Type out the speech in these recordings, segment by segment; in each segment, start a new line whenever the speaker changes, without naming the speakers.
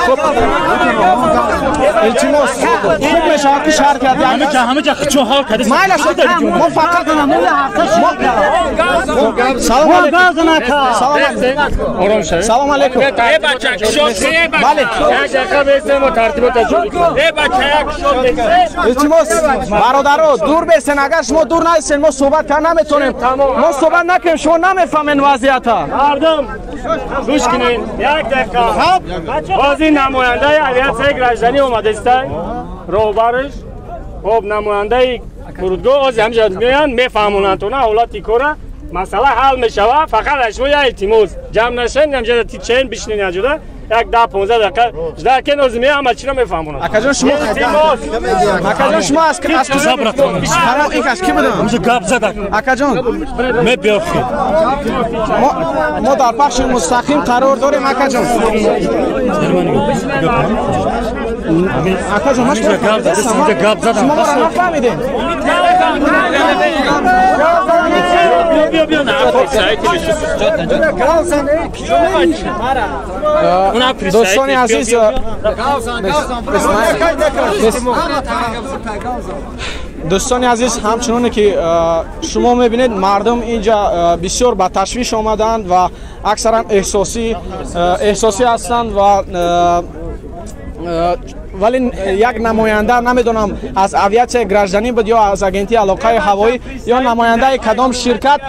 Хуб илтимос хуб мешавад ки шарҳ кард.
Ҳама ҷа чун ҳол кард.
Майла шуд. Мо фақат салом алейкум. Салом алейкум. Бале. Илтимос бародаро дур бесен. Агар шумо дур наистен мо суҳбат карда наметонем. Мо суҳбат накунем шумо намефаҳмед вазъията.
Мардум гӯш кунед як дақиқа. Боз ин намояндаи авиатсияи гражданӣ омадааст, роҳбараш хоб намояндаи фурудгоҳ ози ҳамҷа меоянд мефаҳмонанд то на ҳолати кора масъала ҳал мешавад. Фақат аз шумо як илтимос ҷамъ нашавед, ҳамҷа тичен бишинед аҷода як 10-15 дақиқа жда кен ози меоянд ҳама чиро мефаҳмонанд.
Акаҷон шумо акаҷон шумо аз куҷо ин кас ки будам?
Гап задак.
Акаҷон
мебиёхи.
Мо дар пахши мустақим қарор дорем акаҷон. Акаҷон ман
гап задам.
Шумо маро нафаҳмидем. Дӯстони азиз, дӯстони азиз, ҳамчуноне ки шумо мебинед мардум инҷа бисёр ба ташвиш омаданд ва аксаран эҳсосӣ ҳастанд ва вале як намоянда намедонам аз авиатсияи гражданӣ буд ё аз агентии алоқаи ҳавоӣ ё намояндаи кадом ширкат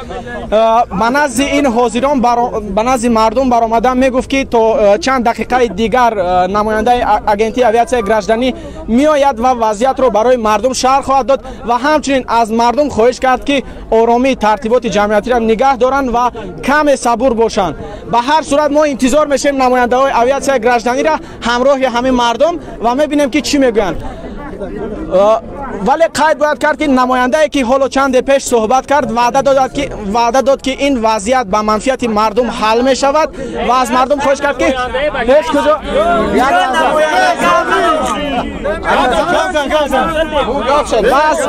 ба назди ин ҳозирон ба назди мардум баромада мегуфт ки то чанд дақиқаи дигар намояндаи агентии авиатсияи гражданӣ меояд ва вазъиятро барои мардум шарҳ хоҳад дод ва ҳамчунин аз мардум хоҳиш кард ки оромии тартиботи ҷамъиятиро нигаҳ доранд ва каме сабур бошанд. Ба ҳар сурат мо интизор мешавем намояндаҳои авиатсияи гражданиро ҳамроҳи ҳамин мардум ва мебинем ки чӣ мегӯянд. Вале қайд бояд кард ки намояндае ки ҳоло чанде пеш суҳбат кард ваъда дод ки ин вазъият ба манфиати мардум ҳал мешавад ва аз мардум хоҳиш кард ки ҳеҷ куҷо бас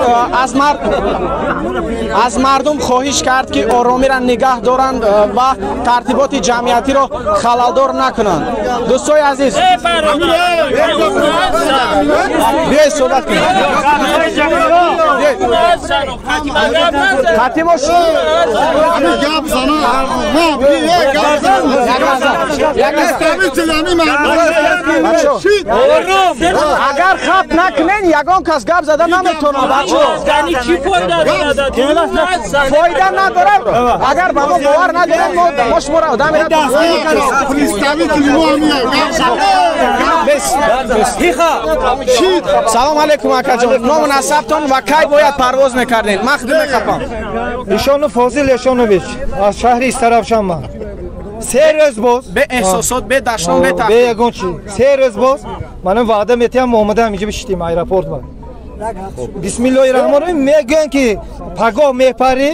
аз мардум хоҳиш кард ки оромиро нигаҳ доранд ва тартиботи ҷамъиятиро халалдор накунанд. Дӯстои азиз, биёед суҳбат кунем. Хатимош агар хап накунен ягон кас гап зада наметавонад. Бачо фоида надорад. Агар ба мо бовар надоред мо шуморо одам Салом алейкум акаҷон. Ному насабтон ва кай бояд парвоз мекардед? Ман худам мехапам.
Ишонов Фозил Эшонович аз шаҳри Истаравшан. Ман се рӯз боз
бе эҳсосот, бе дашном, бе
бе ягон чи се рӯз боз манам ваъда метиҳам омадаам инҷа бишитем аэропорт ба. Бисмиллоҳи раҳмони раҳим мегӯянд ки пагоҳ мепарӣ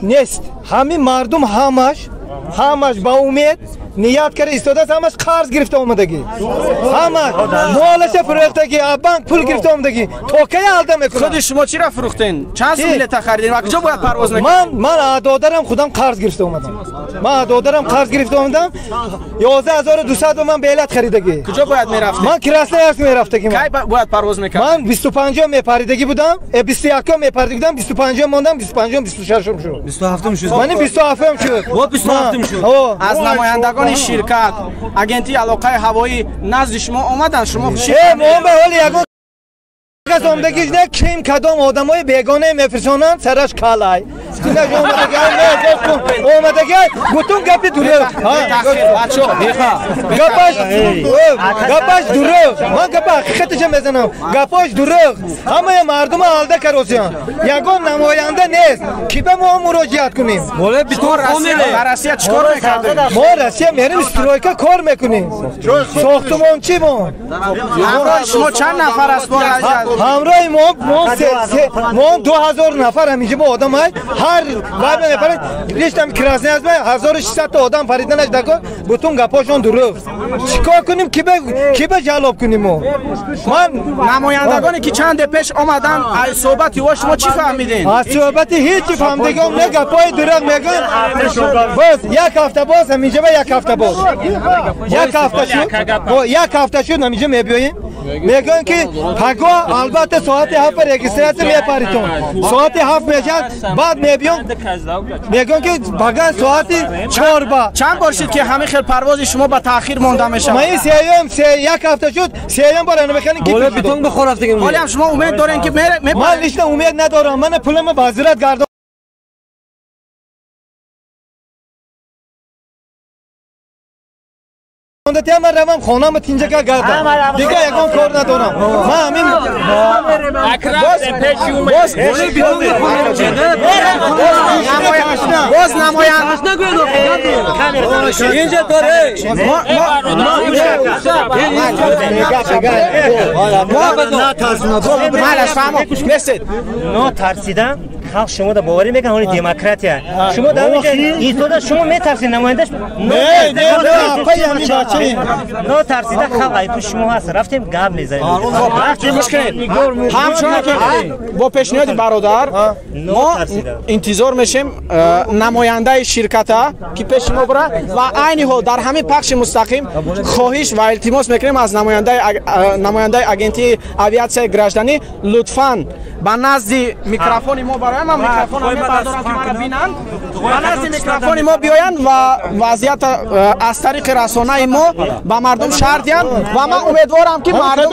нест. Ҳамин мардум ҳамаш ба умед ният карда истодааст, ҳамаш қарз гирифта омадагӣ, ҳамаш молаша фурӯхтагӣ, аз банк пул гирифта омадагӣ. То кай алда мекунад?
Худи шумо чиро фурӯхтен? Чанд сум билета харидин ва куҷо бояд парвоз мекардед?
Ман аз додарам худам қарз гирифта омадам. Ман аз додарам қарз гирифта омадам. 11200 ман билет харидагӣ.
Куҷо бояд мерафтед?
Ман Красноярск мерафтагӣ.
Кай бояд парвоз мекардед?
Ман 25-м мепаридагӣ будам, 21-м мепаридагӣ будам, 25-м мондам, 25-м 26-м шуд.
27-м шуд.
Ман 27-м шуд.
27-м шуд.
Аз намояндагони ширкат агентии алоқаи ҳавоӣ назди шумо омаданд? Шумо
мо ҳоли ягон кас омадагиш не, ким кадом одамои бегона мефирсонанд, сараш калай омадагай гутун гапи дурӯғ. Гапаш дурӯғ. Ман гапа ҳақиқаташа мезанам. Гапош дурӯғ. Ҳамаи мардума алда каросиянд. Ягон намоянда нест. Ки ба мо муроҷиат кунем?
Дар Россия чӣ кор мекардед?
Мо Россия мерем, стройка кор мекунем. Сохтумончи мо.
Ҳамроҳи шумо чанд нафар аст?
Ҳамроҳи мо мо 2000 нафар ҳаминҷо бо одам ҳай ҳар вай мепарад риштам красный аз 1600 та одам париданаш дако бутун гапошон дурӯғ. Чикор кунем, ки ба ҷалоб кунем мо? Ман
намояндагоне ки чанде пеш омаданд, аз суҳбати ӯ шумо чӣ фаҳмидед?
Аз суҳбати ҳеҷ фаҳмидагом не, гапҳои дурӯғ мегӯянд. Боз як ҳафта боз ҳаминҷо ба як ҳафта боз. Як ҳафта шуд, як ҳафта шуд ҳаминҷо мебиёем. Мегӯянд ки пагоҳ албатта соати 7 регистрация мепаритон. Соати 7 мешавад, баъд мебиём. Мегӯянд ки пагоҳ соати 4 ба.
Чанд бор шуд ки ҳамин хел парвози шумо ба таъхир монда мешавад?
Ман сеюм, як ҳафта шуд, сеюм бор мехоҳем ки
битон бихор рафтагем.
Ҳоло ҳам шумо умед доред ки
ман лично умед надорам. Ман пуламро ба ҳазрат гардон. Ман равам хонамро тинҷака гардам. Дигар ягон кор надорам. Ман ҳамин
боз намоянд
инҷа доре.
Нотарсида халқ шумо да боварӣ мекунад, ҳоли демократия. Шумо дар инҷа истода шумо метарсед намояндаш.
Не, не, апаи ҳамин бачаем.
Нотарсида халқ айпӯш шумо ҳаст. Рафтем гап мезанем.
Гӯш кунед. Ҳамчунон ки бо пешниҳоди бародар мо интизор мешем намояндаи ширката ки пеши мо бира ва айни ҳол дар ҳамин пахши мустақим хоҳиш ва илтимос мекунем аз намояндаи агентии авиатсияи гражданӣ лутфан ба назди микрофони мо бароянд. Ман микрофонро мебардорам ки маро бинанд. Ба назди микрофони мо биёянд ва вазъията аз тариқи расонаи мо ба мардум шарҳ диҳанд ва ман умедворам ки мардум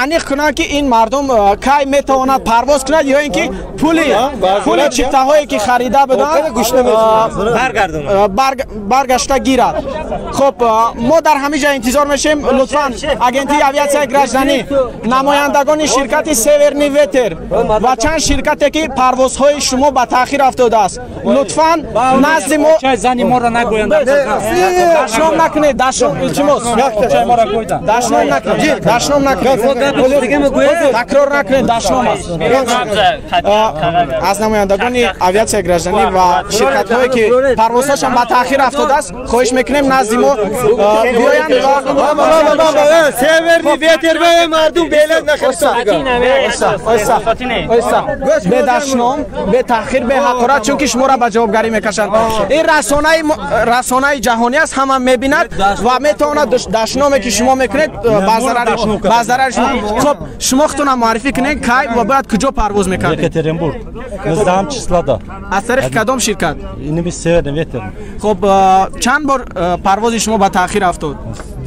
аниқ кунанд ки ин мардум кай метавонад парвоз кунад ё ин ки пули чиптаҳое ки харида буданд баргашта гирад. Хуб, мо дар ҳамин ҷо интизор мешем. Лутфан агентии авиатсияи гражданӣ, намояндагони ширкати Северный ветер ва чанд ширкате ки парвозҳои шумо ба таъхир афтодааст, лутфан назди мо дашном накунед. Дашном илтимос, дашном накунед, дашном накунед, такрор накунед, дашном аст. Аз намояндагони авиатсияи гражданӣ ва ширкатҳое ки парвозҳошон ба таъхир афтодааст хоҳиш мекунем назди мо биёянд ва
Северный ветер ва мардум белет нахарид.
Бе дашном, бе таъхир, бе ҳақорат, чунки шуморо ба ҷавобгарӣ мекашанд. Ин расонаи ҷаҳонӣ аст, ҳама мебинад ва метавонад дашноме ки шумо мекунед ба зарари шумо. Хуб, шумо худтонам муаррифӣ кунед, кай ва бояд куҷо парвоз мекардед?
Екатеринбург 19 числада.
Аз тариқи кадом ширкат?
Инми Северный ветер.
Хуб, чанд бор парвози шумо ба таъхир афтод?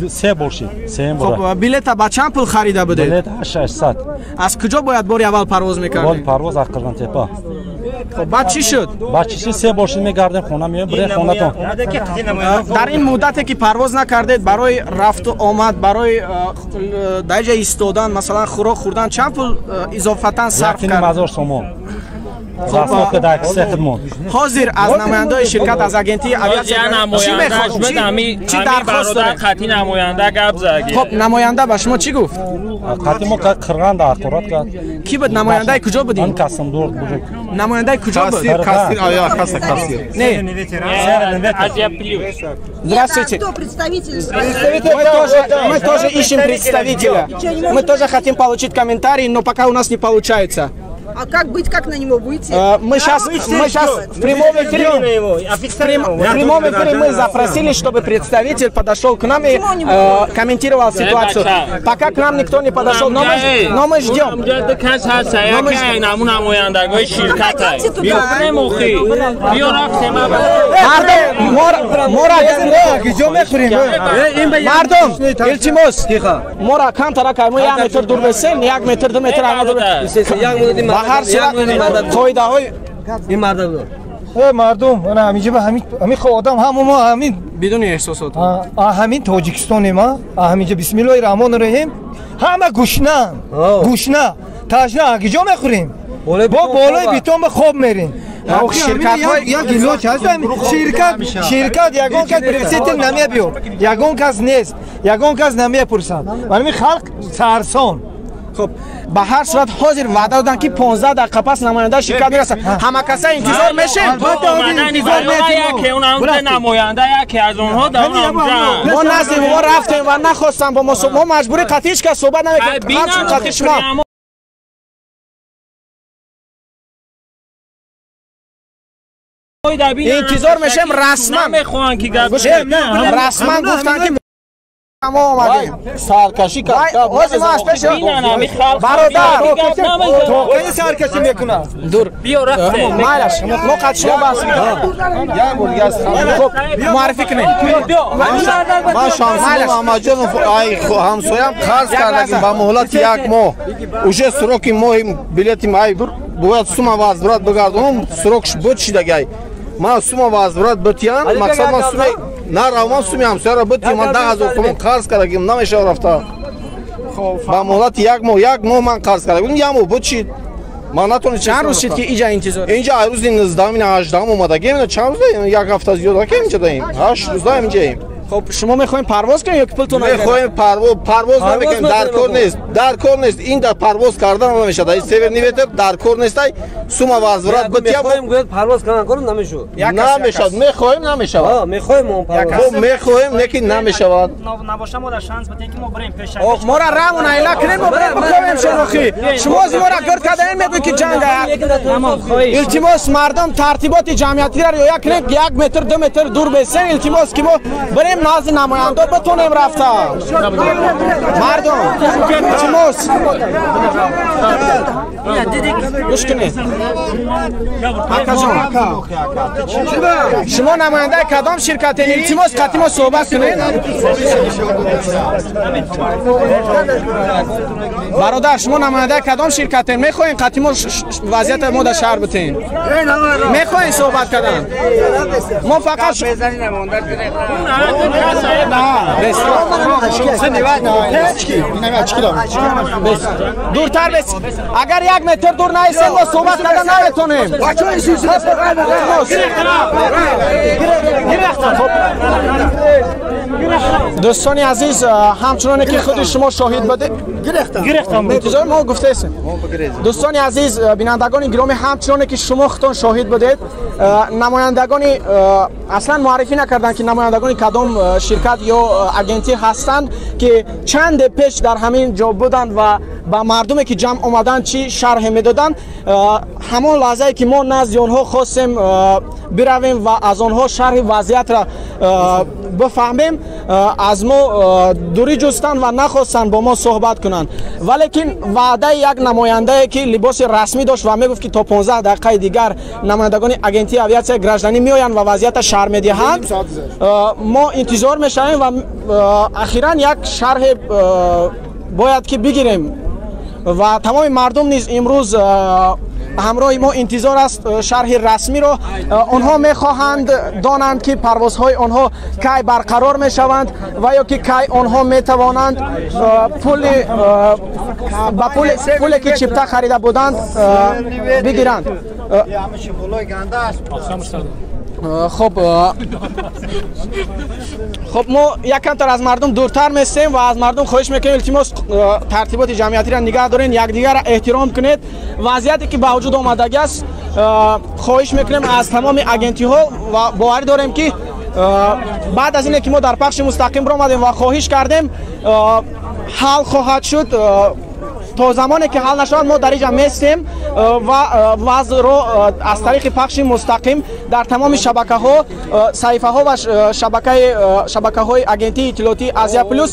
Се бор шид. Сеюм бор.
Хуб, билета ба чанд пул харида будед?
Билет 8600.
Аз куҷо бояд бори аввал парвоз мекардед?
Бори парвоз аз Қирғонтепа.
Хуб, баъд чӣ шуд?
Баъд чӣ шуд? Се бор шид, мегардем хона, меоем, бирем хонатон.
Дар ин муддате ки парвоз накардед, барои рафту омад, барои дар ҷа истодан, масалан хӯрок хӯрдан чанд пул изофатан сарф кард?
1500 сомон.
Ҳозир аз намояндаи ширкат, аз агентии авиатсия чӣ мехоҳед? Чӣ дархост доред?
Қатъи намоянда гап зад.
Хуб, намоянда ба шумо чӣ гуфт?
Қатъи мо қирғанда ҳақорат кард.
Кӣ буд? Намояндаи куҷо будед?
Ман Касимдур буд.
Намояндаи куҷо буд?
Кассир, авиакасса, кассир.
Не.
Азия Плюс.
Здравствуйте.
Кто представитель?
Мы тоже ищем представителя. Мы тоже хотим получить комментарий, но пока у нас не получается.
А как быть, как на него выйти?
Мы сейчас в прямом эфире, в прямом эфире мы запросили, чтобы представитель подошел к нам и комментировал ситуацию. Пока к нам никто не подошел, но мы ждем. Мардум, илтимос, мора камтара кай, мо 1 метр дур бесем, 1 метр, 2 метр ба ҳар сурат қоидаҳои
ин мардум.
Мардум, ана ҳаминҷо ҳамин одам ҳама мо ҳамин
бидуни эҳсосот.
Ҳамин Тоҷикистонем, ҳаминҷо бисмиллоҳи раҳмони раҳим, ҳама гушна, гушна, ташна, куҷо мехӯрем? Бо болои бетон ба хоб мерем.
Ширкатҳои
як илоҷ ҳаст. Ширкат ягон кас представитель намебиёд, ягон кас нест, ягон кас намепурсад. Барои халқ сарсон.
Хуб, ба ҳар сурат ҳозир ваъда доданд, ки 15 дақиқа пас намояндаи ширкат мерасад. Ҳама каса интизор мешем.
Намоянда яке аз онҳо дар
мо назди мо рафтем ва нахостам бо мо, мо маҷбури қатъи ҳеҷ кас суҳбат намекунем. Ҳамчун қатъи шумо. Интизор мешем. Расман расман гуфтанд, ки мо омадем.
Саркашӣ кард.
Ҳозир мо аз пеши бародар
тоқаи саркашӣ мекунад.
Дур майлаш, мо қад шумо бас. Хуб, муаррифӣ кунед.
Ман Шамсиддин Муҳаммадҷонов, ай ҳамсоям қарз кардагим ба муҳлати як моҳ. Уже сроки моҳи билети ай бояд сума возврат бигардонам, срокш буд шидагай. Ман сума возврат битиям, мақсад ман сума наравман, суми ҳамсояро битиям. Ман 10 000 сомон қарз кардагим, намешава рафта. Ба муҳлати як моҳ, як моҳ ман қарз кардагим, як моҳ буд шид. Ман натонистам.
Чанд рӯз шид, ки иҷа интизор?
Инҷа ай рӯзи 19-ум, 18-ум омадагим, чанд рӯз, як ҳафта зиёд ки инҷа даем. 8 рӯза инҷаем.
Хуб, шумо мехоҳем парвоз кунед ё ки пултон?
Мехоҳем парвоз, парвоз намекунем, дар кор нест, дар кор нест. Ин дар парвоз кардан намешавад. Ай Северный ветер дар кор нест, ай сума возврат бития.
Мехоҳем, гӯяд, парвоз кардан кор намешавад.
Намешавад, мехоҳем, намешавад.
Мехоҳем мо парвоз.
Мо мехоҳем, лекин намешавад.
Набоша, мо дар шанс битем, ки мо бирем пеш.
Мора рамон айла кунем, мо бирем бикобем шонохи. Шумо аз мора гирд кардаем, мегӯед, ки ҷанг. Илтимос, мардум, тартиботи ҷамъиятиро риоя кунед, 1 метр, 2 метр дур бесен. Илтимос, ки мо бирем назди намояндо битонем рафта. Мардум, илтимос, гӯш кунед. Акаҷон, шумо намояндаи кадом ширкатен? Илтимос, қатъи мо суҳбат кунед. Бародар, шумо намояндаи кадом ширкатен? Мехоҳем қатъи мо вазъияти мо дар шаҳр битем. Мехоҳем суҳбат кардан. Мо фақат дуртар бес. Агар 1 метр дур наистем, мо суҳбат кардан наметонем. Дӯстони азиз, ҳамчуноне ки худи шумо шоҳид будед, интизор мо гуфтаестем. Дӯстони азиз, бинандагони гиромӣ, ҳамчуноне ки шумо худтон шоҳид будед, намояндагони аслан муаррифӣ накарданд, ки намояндагони кадом ширкат ё агентӣ ҳастанд, ки чанде пеш дар ҳамин ҷо буданд ва ба мардуме, ки ҷамъ омаданд, чӣ шарҳе медоданд. Ҳамон лаҳзае, ки мо назди онҳо хостем биравем ва аз онҳо шарҳи вазъиятро бифаҳмем, аз мо дурӣ ҷустанд ва нахостанд бо мо суҳбат кунанд. Валекин ваъдаи як намояндае, ки либоси расмӣ дошт ва мегуфт, ки то 15 дақиқаи дигар намояндагони агентии авиатсияи гражданӣ меоянд ва вазъиятро шарҳ медиҳанд, мо интизор мешавем ва ахиран як шарҳе бояд ки бигирем. Ва тамоми мардум низ имрӯз ҳамроҳи мо интизор аст шарҳи расмиро. Онҳо мехоҳанд донанд, ки парвозҳои онҳо кай барқарор мешаванд ва ё ки кай онҳо метавонанд пули ба пуле, ки чипта харида буданд, бигиранд. Хуб, мо якамтар аз мардум дуртар местем ва аз мардум хоҳиш мекунем: илтимос, тартиботи ҷамъиятиро нигаҳ дорен, якдигарро эҳтиром кунед. Вазъияте, ки ба вуҷуд омадагӣ аст, хоҳиш мекунем аз тамоми агентиҳо ва боварӣ дорем, ки баъд аз ине, ки мо дар пахши мустақим омадем ва хоҳиш кардем, ҳал хоҳад шуд. То замоне ки ҳал нашавад, мо дар инҷа местем ва вазъро аз тариқи пахши мустақим дар тамоми шабакаҳо, саҳифаҳо ва шабакаҳои агентии иттилоотии Азия Плюс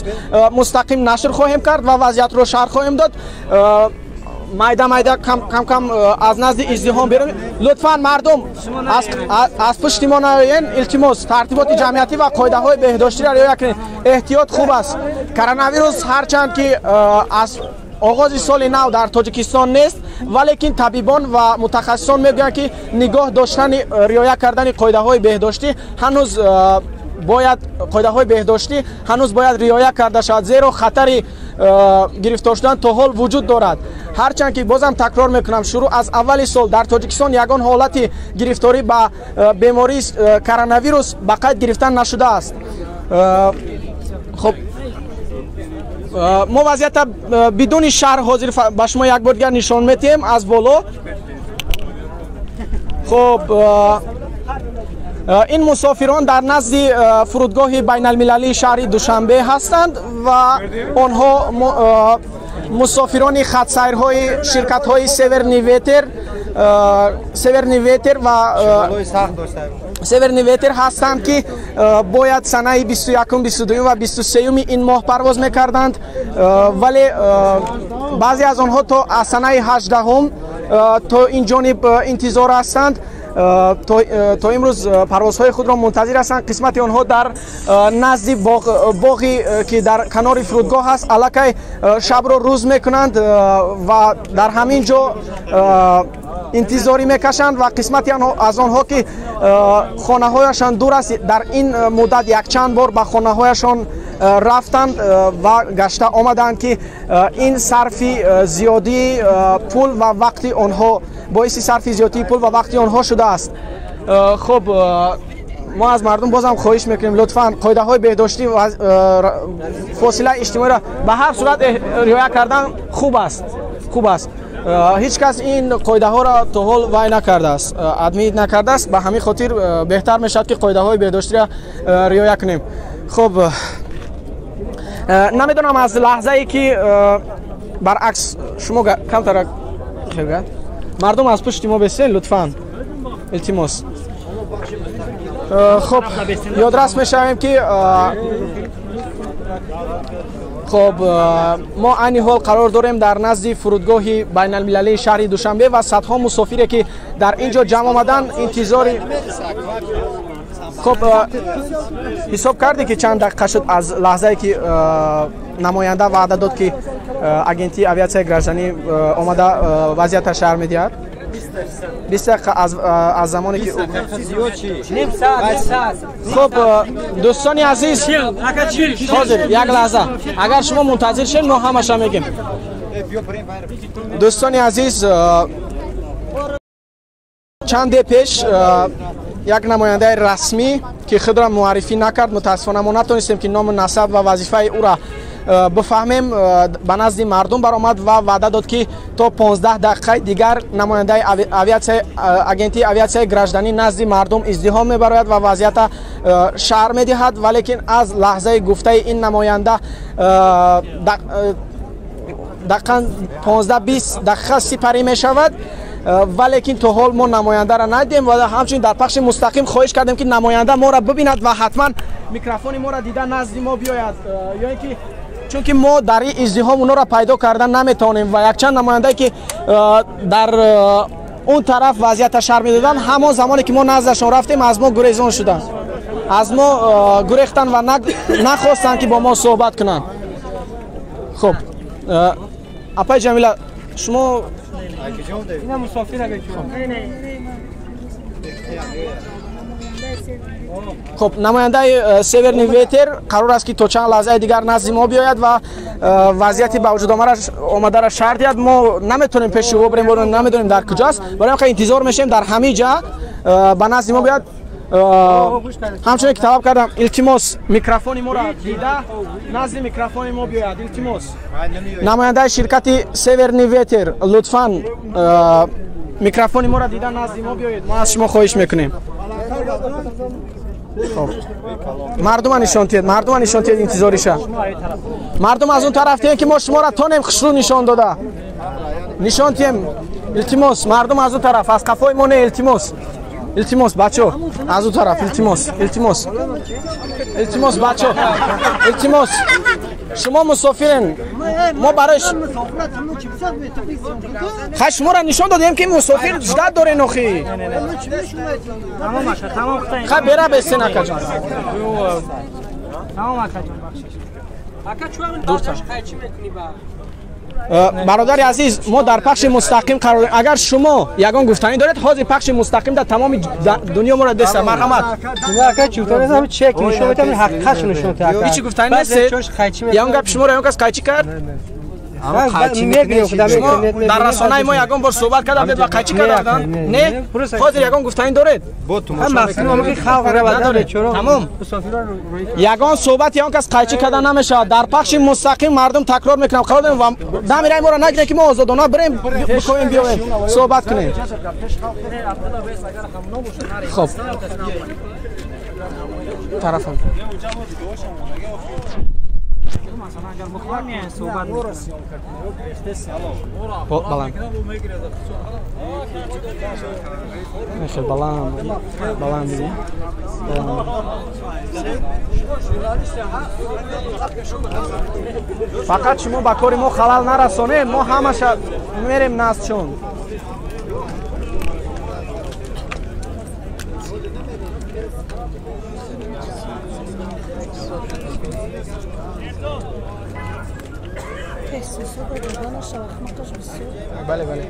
мустақим нашр хоҳем кард ва вазъиятро шарҳ хоҳем дод. Майда майда, кам кам аз назди издиҳом берун. Лутфан, мардум, аз пушти мо наоен. Илтимос, тартиботи ҷамъиятӣ ва қоидаҳои беҳдоштиро риоя кунед. Эҳтиёт хуб аст. Коронавирус ҳарчанд ки аз оғози соли нав дар Тоҷикистон нест, валекин табибон ва мутахассисон мегӯянд, ки нигоҳ доштани, риоя кардани қоидаҳои беҳдоштӣ ҳанӯз Бояд қоидаҳои беҳдоштӣ ҳанӯз бояд риоя карда шавад, зеро хатари гирифтор шудан то ҳол вуҷуд дорад. Ҳарчанд ки бозам такрор мекунам, шурӯъ аз аввали сол дар Тоҷикистон ягон ҳолати гирифторӣ ба бемории коронавирус ба қайд гирифтан нашудааст. Хуб, мо вазъията бидуни шарҳ ҳозир ба шумо як бор дигар нишон метиҳем аз боло. Хуб, ин мусофирон дар назди фурудгоҳи байналмилалии шаҳри Душанбе ҳастанд ва онҳо мусофирони хатсайрҳои ширкатҳои Северный Ветер ва Северный Ветер ҳастанд, ки бояд санаи 21, 22 ва 23 ин моҳ парвоз мекарданд, вале баъзе аз онҳо то аз санаи 18 то ин ҷониб интизор ҳастанд. То имрӯз парвозҳои худро мунтазир ҳастанд. Қисмати онҳо дар назди боғи ки дар канори фурудгоҳ аст аллакай шабро рӯз мекунанд ва дар ҳамин ҷо интизорӣ мекашанд ва қисмати аз онҳо ки хонаҳояшон дур аст, дар ин муддат якчанд бор ба хонаҳояшон рафтанд ва гашта омаданд, ки ин сарфи зиёдии пул ва вақти онҳо боиси сарфи зиёдии пул ва вақти онҳо шудааст. Хуб, мо аз мардум бозам хоҳиш мекунем, лутфан қоидаҳои беҳдоштӣ ва фосилаи иҷтимоиро ба ҳар сурат риоя кардан хуб аст. Хуб аст. Ҳеҷ кас ин қоидаҳоро то ҳол вай накардааст, адмит накардааст. Ба ҳамин хотир беҳтар мешавад, ки қоидаҳои беҳдоштиро риоя кунем. Хуб, намедонам аз лаҳзае ки баръакс шумо камтар мардум аз пушти мо бесен, лутфан, илтимос. Хуб, ёдрас мешавем, ки хуб, мо айни ҳол қарор дорем дар назди фурудгоҳи байналмилалии шаҳри Душанбе ва садҳо мусофире ки дар ин ҷо ҷамъ омаданд интизори. Хуб, ҳисоб кардӣ, ки чанд дақиқа шуд аз лаҳзае ки намоянда ваъда дод, ки агентии авиатсияи гражданӣ омада вазъията шарҳ медиҳад? 20 дақиқа аз замоне ки. Хуб, дӯстони азиз, ҳозир як лаҳза, агар шумо мунтазир шед, мо ҳамаша мегем. Дӯстони азиз, чанде пеш як намояндаи расмӣ, ки худро муаррифӣ накард, мутаассифона мо натонистем, ки ному насаб ва вазифаи ӯра бифаҳмем, ба назди мардум баромад ва ваъда дод, ки то 15 дақиқаи дигар намояндаи агентии авиатсияи гражданӣ назди мардум издиҳом мебарояд ва вазъията шарҳ медиҳад. Валекин аз лаҳзаи гуфтаи ин намоянда дақиқан 15-20 дақиқа сипарӣ мешавад, валекин то ҳол мо намояндаро надидем ва ҳамчунин дар пахши мустақим хоҳиш кардем, ки намоянда моро бибинад ва ҳатман микрофони моро дида назди мо биёяд, ё ин ки чунки мо дар ин издиҳом онҳоро пайдо кардан наметавонем. Ва якчанд намояндае ки дар он тараф вазъията шарҳ медоданд, ҳамон замоне ки мо наздашон рафтем, аз мо гурезон шуданд, аз мо гурехтанд ва нахостанд, ки бо мо суҳбат кунанд. Хуб, апаи Ҷамила, шумо. Хуб, намояндаи Северный Ветер қарор аст, ки то чанд лаҳзаи дигар назди мо биёяд ва вазъияти ба вуҷуд омадаро шарҳ диҳад. Мо наметавонем пеши ӯ бирем, намедонем дар куҷоаст, барои ҳамин интизор мешавем дар ҳамин ҷа ба назди мо биёяд. Ҳамчунин ки талаб кардам, илтимос, микрофони моро дида назди микрофони мо биёяд, илтимос. Намояндаи ширкати Северный Ветер, лутфан микрофони моро дида назди мо биёед, мо аз шумо хоҳиш мекунем. Мардума нишон тиҳед, мардума нишон тиҳед интизориша. Мардум аз он тараф тиҳед, ки мо шуморо тонем хушрӯ нишон дода. Нишон тиҳем, илтимос, мардум аз он тараф, аз қафои мо не, илтимос. Илтимос, бачо, аз он тараф, илтимос, илтимос. Илтимос, бачо, илтимос. Шумо мусофирен. Мо барои хай шуморо нишон додем, ки мусофир ждат дорен охи. Хай бера бесен, акаҷон.
Тамом, акаҷон, бахшиш. Ака, чӯ ҳамин бардошт қайчӣ мекунӣ ба?
Бародари азиз, мо дар пахши мустақим қарор дорем. Агар шумо ягон гуфтанӣ доред, ҳозир пахши мустақим дар тамоми дунё моро деста. Марҳамат. Ҳичи гуфтанӣ нестед? Ягон гапи шуморо ягон кас қайчӣ кард? Шумо дар расонаи мо ягон бор суҳбат карда будед ва қайчӣ карда буданд? Не? Ҳозир ягон гуфтанӣ доред? Тамом. Ягон суҳбат ягон кас қайчӣ карда намешавад. Дар пахши мустақим мардум такрор мекунам, қарор дорем ва дамираи моро нагиред, ки мо озодона бирем, бикоем, биёем, суҳбат кунем. Хоб, тарафам. Баланд, хел баланд, баланд, баланд. Фақат шумо ба кори мо халал нарасонед, мо ҳамаша мерем наздшон. Бале, бале.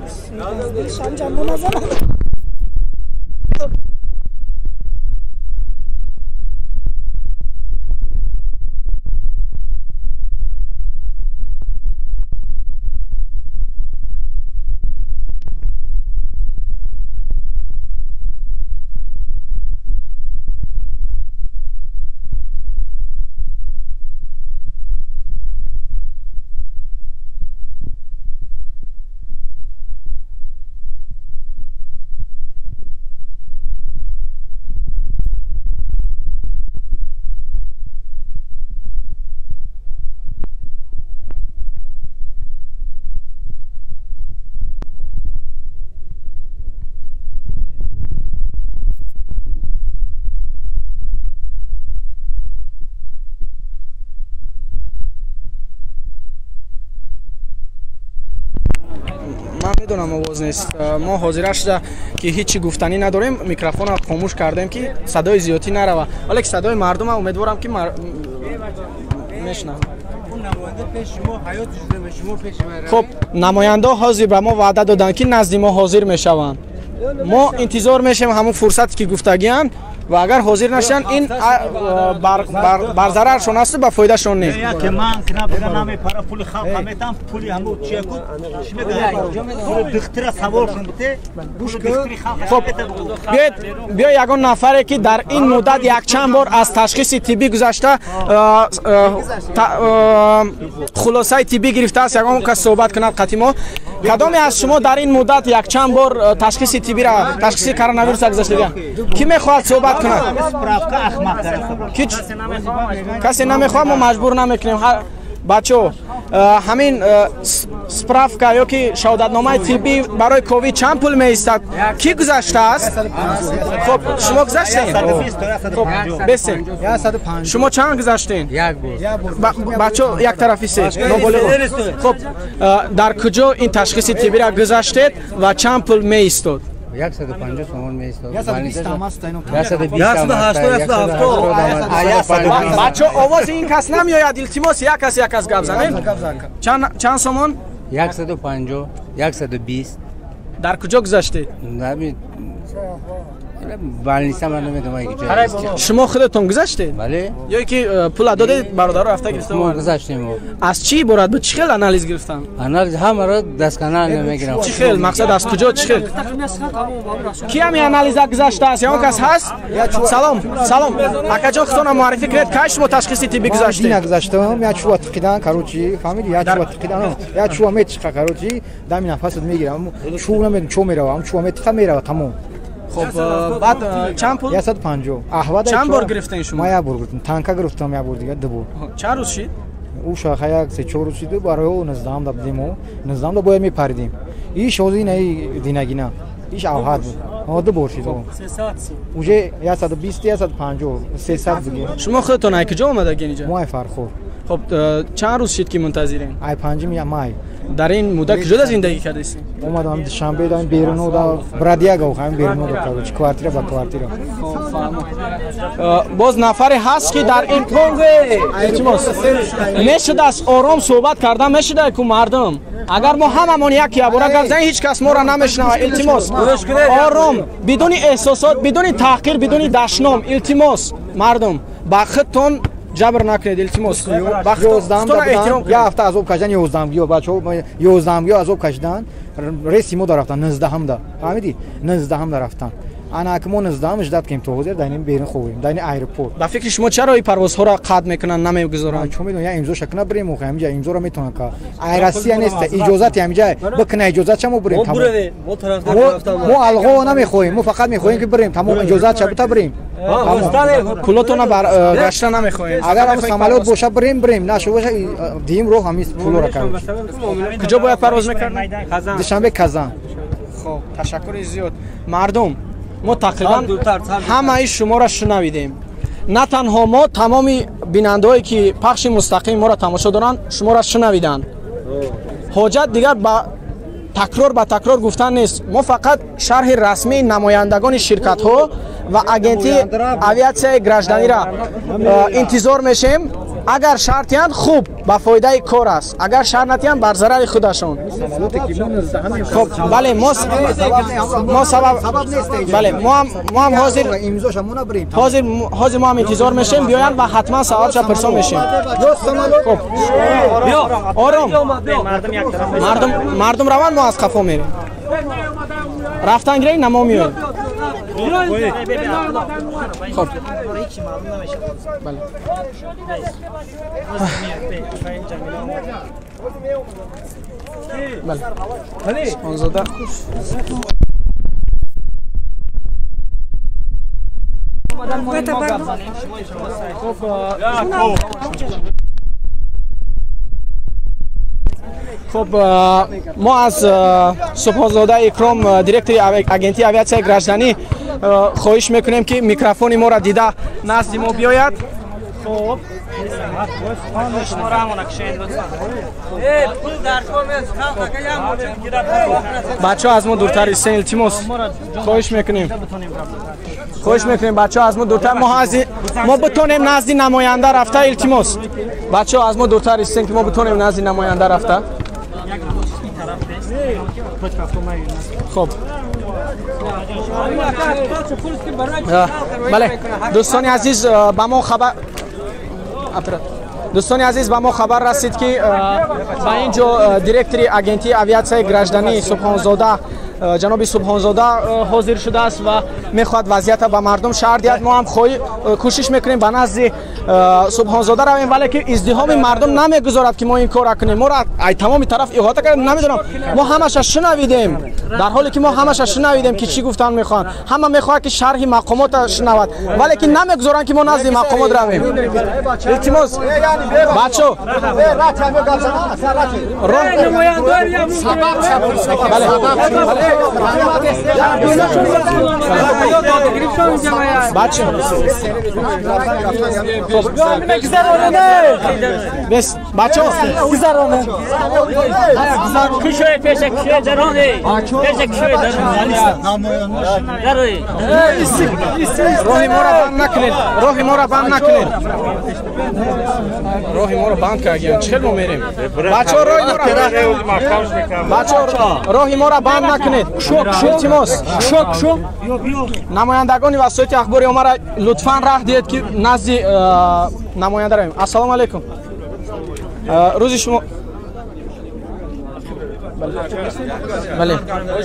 Ман медонам, овоз нест. Мо ҳозира шуда, ки ҳеҷ чӣ гуфтанӣ надорем, микрофонро хомӯш кардем, ки садои зиёдтӣ нарава, вале ки садои мардума умедворам, ки мешунаванд. Хуб, намояндаҳо ҳозир ба мо ваъда доданд, ки назди мо ҳозир мешаванд. Мо интизор мешавем ҳамон фурсате, ки гуфтагианд, ва агар ҳозир нашаванд, ин бар зараршон асту ба фоидашон нест.
Ки ман кина намепара, пули халқа метам, пули ҳаму чия ку чӣ мегӯяд, духтира саволшон бите.
Хуб, биёед, биё, ягон нафаре, ки дар ин муддат якчанд бор аз ташхиси тиббӣ гузашта, хулосаи тиббӣ гирифтааст, ягон кас суҳбат кунад қати мо. Кадоме аз шумо дар ин муддат якчанд бор ташхиси тиббира, ташхиси коронавируса гузаштага? Кӣ мехоҳад суҳбат кунад? Касе намехоҳад, мо маҷбур намекунем. Бачаҳо, ҳамин справка ё ки шаҳодатномаи тиббӣ барои ковид чанд пул меистад? Кӣ гузаштааст? Хуб, шумо гузаштем? Хуб, бесем. Шумо чанд гузаштем? Бачаҳо, як тарафи се ноболиғ. Хуб, дар куҷо ин ташхиси тиббиро гузаштед ва чанд пул меистод?
150 сомон меистод.
120. Бачо, овози ин кас намеояд, илтимос, як кас, як кас гап занед. Чанд сомон?
150, 120.
Дар куҷо гузаштед?
Больница, ман намедонам.
Шумо худатон гузаштед?
Бале.
Ё ки пула додед, бародаро рафта гирифта?
Мо гузаштем.
Аз чӣ иборат буд? Чӣ хел анализ гирифтан?
Анализ ҳамаро досконально мегирам.
Чӣ хел? Мақсад, аз куҷо, чӣ хел? Ки ҳамин анализа гузаштааст? Ягон кас ҳаст? Салом, салом. Акаҷон, худтонро муаррифӣ кунед. Кай шумо ташхиси тиббӣ гузаштед?
Дина гузаштам, як чӯба тиқидан, короче, фаҳмиди, як чӯба тиқидан, як чӯба метиқа, короче, дами нафасат мегирам. Чӯб намедонам чӯ мерава, ам чӯба метиқа, мерава, тамом.
Хуб, баъд чанд пул?
150. Аҳвада.
Чанд бор гирифтем шумо?
Ман як бор гирифтам. Танка гирифтам як бор, дигар ду бор.
Чанд рӯз шид?
Ӯ шаха як се чор рӯз шиду, барои ӯ 19-ам да будем, мо 19-ам да бояд мепаридем. Иш ҳозир инаи динагина. Иш авҳад буд. Ҳо, ду бор шид. Уже 120, 150, 300 бигем.
Шумо худатон ай куҷо омадагин инҷа?
Мо ай Фархор.
Хуб, чанд рӯз шид ки мунтазирем?
Ай 5 май.
Дар ин муддат куҷода зиндагӣ кардастед?
Омадам Душанбе, дар беруно, да Бродяга, ҳам беруно, да короче, квартира ба квартира.
Боз нафаре ҳаст ки дар ин илтимос мешудааст, ором суҳбат кардан мешуда ку мардум. Агар мо ҳамамон як ябора гап занем, ҳеҷ кас моро намешунавад. Илтимос, ором, бидуни эҳсосот, бидуни таҳқир, бидуни дашном, илтимос, мардум, ба худтон ҷабр накунед, илтимос.
Як ҳафта азоб кашидан, 11-гиё бачаҳо 11-гиё азоб кашидан, рейси мо дарафтан 19-ҳамда, фаҳмидӣ? 19-ҳамда рафтан. Ана ки мо 19-ҳам ждать кунем, то ҳозир дар ин берун хобем, дар ин аэропорт.
Ба фикри шумо чаро ин парвозҳоро қатъ мекунанд, намегузоранд?
Чун медонам, я имзоша куна бирем, охи ҳаминҷа имзоро метавонанд ка. Ай Россия нест, иҷозати ҳаминҷа бикуна, иҷозатша мо бирем, тамом. Мо алғо намехоҳем, мо фақат мехоҳем ки бирем, тамом, иҷозатша бита бирем.
Пулотонро гашта намехоҳем.
Агар ҳам самолёт боша бирем, бирем, нашу боша диим роҳ ҳамин пулоро короче.
Куҷо бояд парвоз мекардем?
Душанбе Казан.
Хоб, ташаккури зиёд. Мардум, мо тақрибан ҳамаи шуморо шунавидем. На танҳо мо, тамоми бинандаҳое ки пахши мустақими моро тамошо доранд, шуморо шунавиданд. Ҳоҷат дигар ба такрор ба такрор гуфтан нест. Мо фақат шарҳи расмии намояндагони ширкатҳо ва агентии авиатсияи гражданиро интизор мешем. Агар шарҳ диҳанд, хуб, ба фоидаи кор аст, агар шарҳ надиҳанд, бар зарари худашон. Хуб, бале, мо сабаб, бале, мо ҳам ҳозир ҳозир мо ҳам интизор мешем, биёянд ва ҳатман сабабша пурсон мешем. Хуб, ором, мардум раванд, мо аз қафо мерем. Рафтан гирем, на мо меоем. Хуб, бале. Бале. Субҳонзода. Хуб, мо аз Субҳонзода Икром, директори агентии авиатсияи гражданӣ, хоҳиш мекунем ки микрофони моро дида назди мо биёяд. Хуб, бачаҳо аз мо дуртар истен, илтимос, хоҳиш мекунем, хоҳиш мекунем, бачаҳо аз мо дуртар, мо битонем назди намоянда рафта, илтимос, бачаҳо аз мо дуртар истен ки мо битонем назди намоянда рафта. Хуб, бале, дӯстони азиз, ба мо хабар дӯстони азиз, ба мо хабар расид ки ба ин ҷо директори агентии авиатсияи гражданӣ Субҳонзода, ҷаноби Субҳонзода ҳозир шудааст ва мехоҳад вазъиятро ба мардум шарҳ диҳад. Мо ҳам кӯшиш мекунем ба назди Субҳонзода равем, вале ки издиҳоми мардум намегузорад ки мо ин корро кунем. Моро ай тамоми тараф иҳота кард, намедонам, мо ҳамаша шунавидем, дар ҳоле ки мо ҳамаша шунавидем ки чӣ гуфтан мехоҳанд. Ҳама мехоҳад ки шарҳи мақомотро шунавад, вале ки намегузоранд ки мо назди мақомот равем. Илтимос, бачо, бачо, бес, бачо, роҳи моро банд накунед, роҳи моро банд накунед, роҳи моро банд кардем, чӣ хел мо мерем? Бачо, роҳи моро банд накунед, илтимос. Намояндагони васоити ахбори омаро лутфан раҳ диҳед ки назди намоянда равем. Ассалому алайкум, рӯзи шумо. Бале,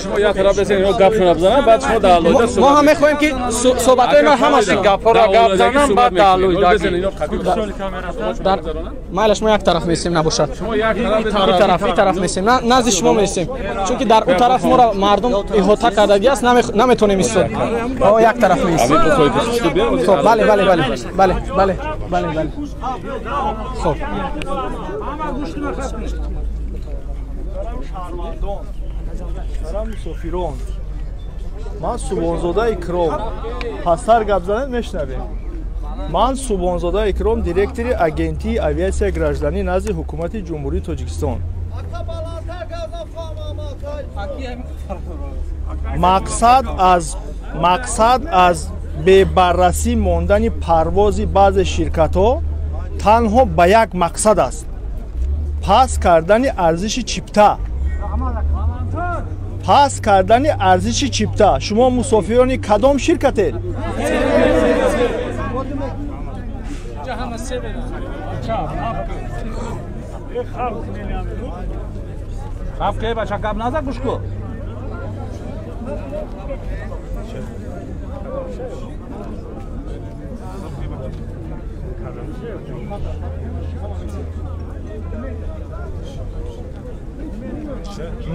шумо як тараф бесен, ё гапшона бизанам, баъд шумо дар алоҳида
мо ҳам мехоҳем ки суҳбатҳои мо ҳамаш
гапҳоро гап занам, баъд дар алоҳида.
Майлаш, мо як тараф месем, набошад ин тараф месем, назди шумо месем, чунки дар он тараф моро мардум иҳота кардагиаст, наметонем истод. Як тараф месем. Хоб, бале, бале, бале, бале, бале, бале, бале. Хоб,
шаҳрвандон, мусофирон, ман Субҳонзода Икром, пасттар гап занед, мешунавем. Ман Субҳонзода Икром, директори агентии авиатсияи гражданӣ назди ҳукумати Ҷумҳурии Тоҷикистон. Мақсад аз бебаррасӣ мондани парвози баъзе ширкатҳо танҳо ба як мақсад аст: паст кардани арзиши чипта. Паст кардани арзиши чипта. Шумо мусофирони кадом ширкатед?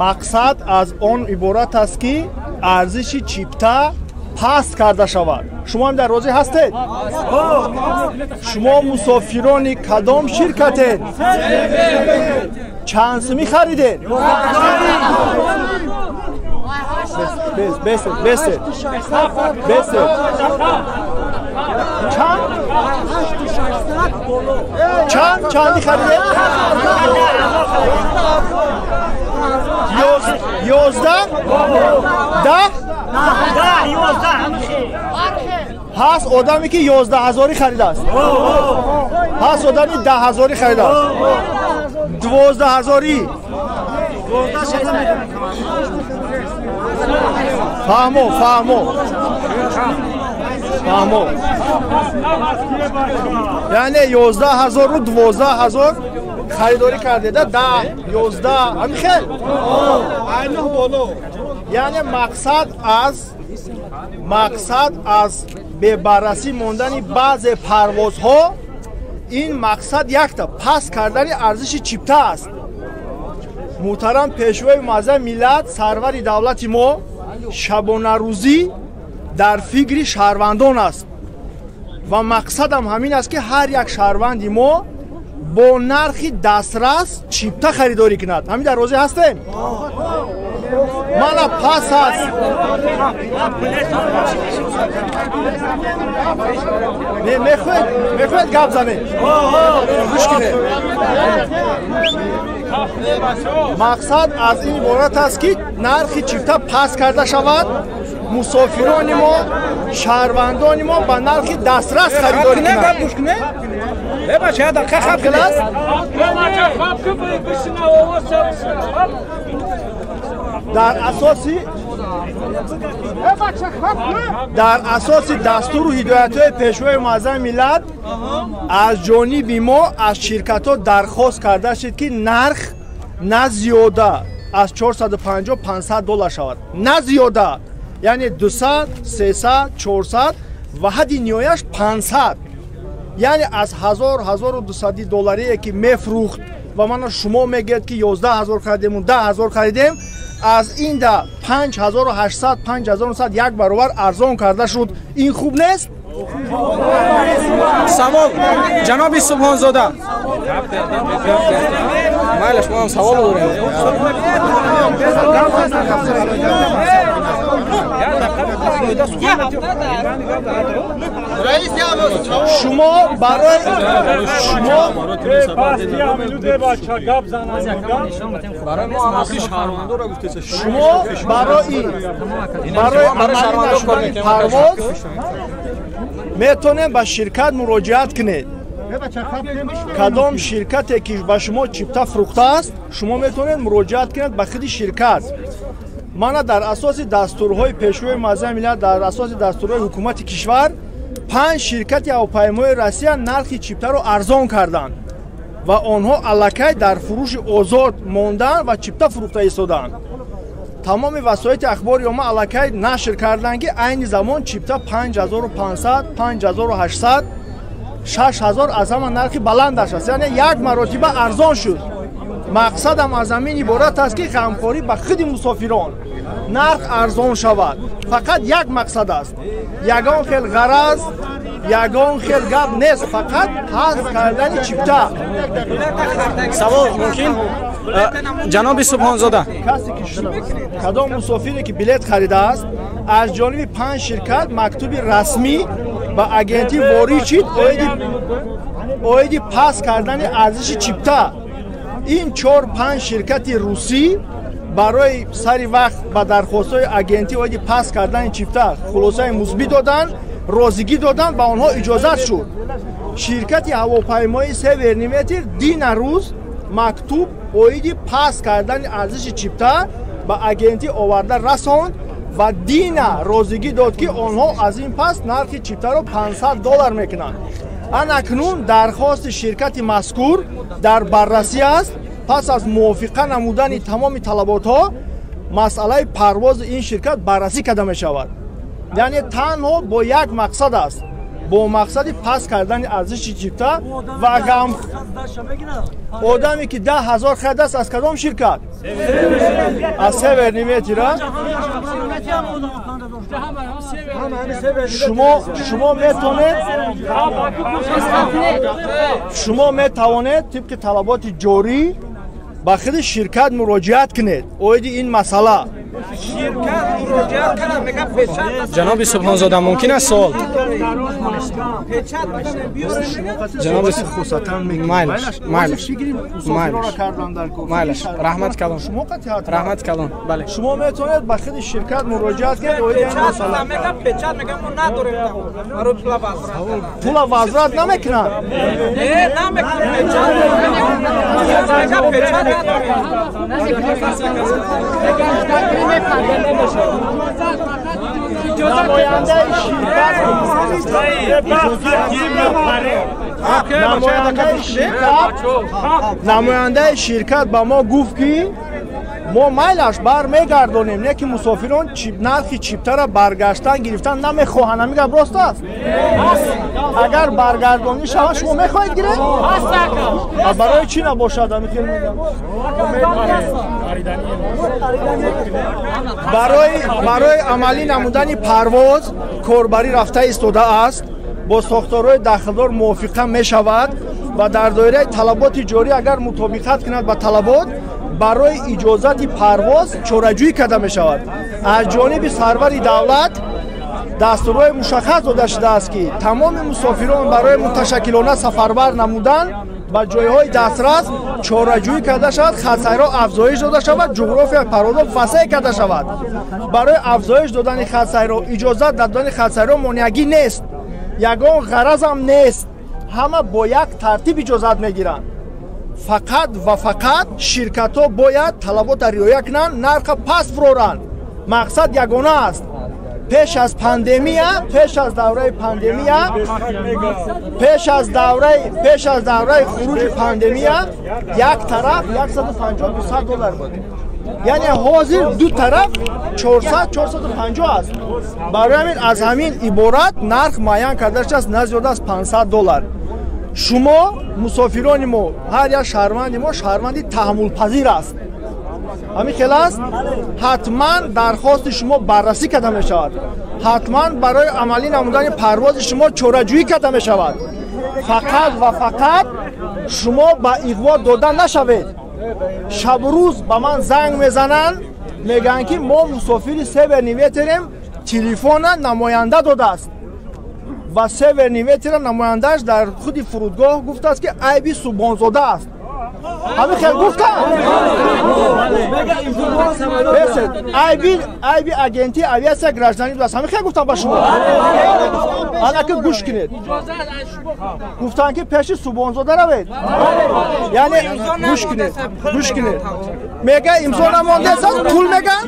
Мақсад аз он иборат аст, ки арзиши чипта паст карда шавад. Шумо ҳам дар розӣ ҳастед? Шумо мусофирони кадом ширкатед? Чанд сумӣ харидед? Бесед, бесед, бесед. Чанд? Чанд? Чанди харидед? 11? 10? Ҳаст одаме, ки 11 ҳазорӣ харидааст. Ҳаст одами 10 ҳазорӣ харидааст. 12 ҳазорӣ. Фаҳмо, фаҳмо. Фаҳмо. Яъне 11 ҳазору 12 ҳазор харидорӣ кардеда, 10, 11, ҳамин хел. Яъне мақсад аз бебаррасӣ мондани баъзе парвозҳо ин мақсад якта паст кардани арзиши чипта аст. Муҳтарам Пешвои муаззами миллат, сарвари давлати мо шабонарӯзӣ дар фикри шаҳрвандон аст ва мақсадам ҳамин аст, ки ҳар як шаҳрванди мо бо нархи дастрас чипта харидорӣ кунад. Ҳамин дар розӣ ҳастем? Мана пас аст. Не, мехоҳед гап занед? Гӯш кунед. Мақсад аз ин иборат аст, ки нархи чипта паст карда шавад, мусофирони мо, шаҳрвандони мо ба нархи дастрас харидорӣ кунанд. Дар асоси дастуру ҳидоятҳои Пешвои муаззами миллат аз ҷониби мо аз ширкатҳо дархост карда шуд, ки нарх на зиёда аз 450-500 доллар шавад. На зиёда, яъне 200, 300, 400 ва ҳадди ниҳояш 500. Яъне аз 1000-1200 долларие, ки мефрӯхт ва мана шумо мегӯед, ки 11 ҳазор харидему 10 ҳазор харидем, аз ин да 5800, 5900 як баробар арзон карда шуд. Ин хуб нест?
Савол, ҷаноби Субҳонзода. Майлаш, мо ҳам савол дорем.
Шумо барои шумо шумо барои амалӣ парвоз метавонед ба ширкат муроҷиат кунед. Кадом ширкате, ки ба шумо чипта фурӯхтааст, шумо метавонед муроҷиат кунед ба худи ширкат. Мана дар асоси дастурҳои Пешвои муаззами миллат, дар асоси дастурҳои ҳукумати кишвар 5 ширкати ҳавопаймои Россия нархи чиптаро арзон карданд ва онҳо аллакай дар фурӯши озод монданд ва чипта фурӯхта истоданд. Тамоми васоити ахбори омма аллакай нашр карданд, ки айни замон чипта 5500, 5800, 6000 аз ҳама нархи баландаш аст. Яъне як маротиба арзон шуд. Мақсадам аз ҳамин иборат аст, ки ғамхорӣ ба худи мусофирон, нарх арзон шавад. Фақат як мақсад аст. Ягон хел ғараз, ягон хел гап нест, фақат паст кардани чипта.
Савол мумкин? Ҷаноби Субҳонзода,
касе ки кадом мусофире, ки билет харидааст, аз ҷониби 5 ширкат мактуби расмӣ Ба агентӣ ворид шид оиди паст кардани арзиши чипта. Ин 4-5 ширкати русӣ барои сари вақт ба дархостҳои агентӣ оиди паст кардани чипта хулосаи мусбӣ доданд, розигӣ доданд, ба онҳо иҷозат шуд. Ширкати ҳавопаймоии Северный ветер дина рӯз мактуб оиди паст кардани арзиши чипта ба агентӣ оварда расонд ва дина розигӣ дод, ки онҳо аз ин пас нархи чиптаро $500 мекунанд. Анакнун дархости ширкати мазкур дар баррасӣ аст. Пас аз мувофиқа намудани тамоми талаботҳо масъалаи парвози ин ширкат баррасӣ карда мешавад. Яъне танҳо бо як мақсад аст, бо мақсади паст кардани арзиши чипта. Ва гам одаме ки 10 000 харидааст аз кадом ширкат? Аз Северный ветер. Шумо метавонед тибқи талаботи ҷорӣ ба худи ширкат муроҷиат кунед оиди ин масъала.
Ҷаноби Субҳонзода, мумкин аст суол? Ҷаноби майлаш, раҳмат калон, раҳмат калон. Бале,
шумо метавонед ба худи ширкат муроҷиат кунед оиди ин масъала. Пула возврат намекунанд. Намояндаи ширкат ба мо гуфт, ки мо майлаш бармегардонем, не ки мусофирон нархи чиптара баргаштан гирифтан намехоҳанд. Ҳамин гап рост аст? Агар баргардонӣ шавад, шумо мехоҳед гиред? Барои чӣ набошад? Барои амалӣ намудани парвоз корбарӣ рафта истодааст, бо сохторҳои дахлдор мувофиқа мешавад ва дар доираи талаботи ҷорӣ агар мутобиқат кунад ба талабот, барои иҷозати парвоз чораҷӯӣ карда мешавад. Аз ҷониби сарвари давлат дастурҳои мушаххас дода шудааст, ки тамоми мусофирон барои муташаккилона сафарбар намудан ба ҷойҳои дастрас чораҷӯӣ карда шавад, хатсайрҳо афзоиш дода шавад, ҷуғрофияи парвозҳо васеъ карда шавад. Барои афзоиш додани хатсайрҳо, иҷозат додани хатсайрҳо монеагӣ нест, ягон ғаразам нест. Ҳама бо як тартиб иҷозат мегиранд. Фақат ва фақат ширкатҳо бояд талаботро риоя кунанд, нарха паст фуроранд. Мақсад ягона аст. Пеш аз пандемия, пеш аз давраи пандемия, пеш аз давраи хуруҷи пандемия як тараф 150-200 доллар буд. Яъне ҳозир ду тараф 400-450 аст. Барои ҳамин аз ҳамин иборат нарх муайян карда шудааст на зиёда аз $500. Шумо мусофирони мо, ҳар як шаҳрванди мо шаҳрванди таҳаммулпазир аст. Ҳамин хел аст? Ҳатман дархости шумо баррасӣ карда мешавад. Ҳатман барои амалӣ намудани парвози шумо чораҷӯӣ карда мешавад. Фақат ва фақат шумо ба иғво дода нашавед. Шабу рӯз ба ман занг мезананд, мегӯянд, ки мо мусофири Северный ветерем, телефона намоянда додааст. Ва Северный ветера намояндааш дар худи фурудгоҳ гуфтааст, ки айби Субҳонзода аст. Ҳамин хел гуфтанд? Айби агентии авиатсия гражданӣ будааст. Ҳамин хел гуфтанд ба шумо? Анаки гӯш кунед. Гуфтанд, ки пеши Субҳонзода равед. Яъне гӯш кунед, гӯш кунед. Мега имзо намондааст, пул меган?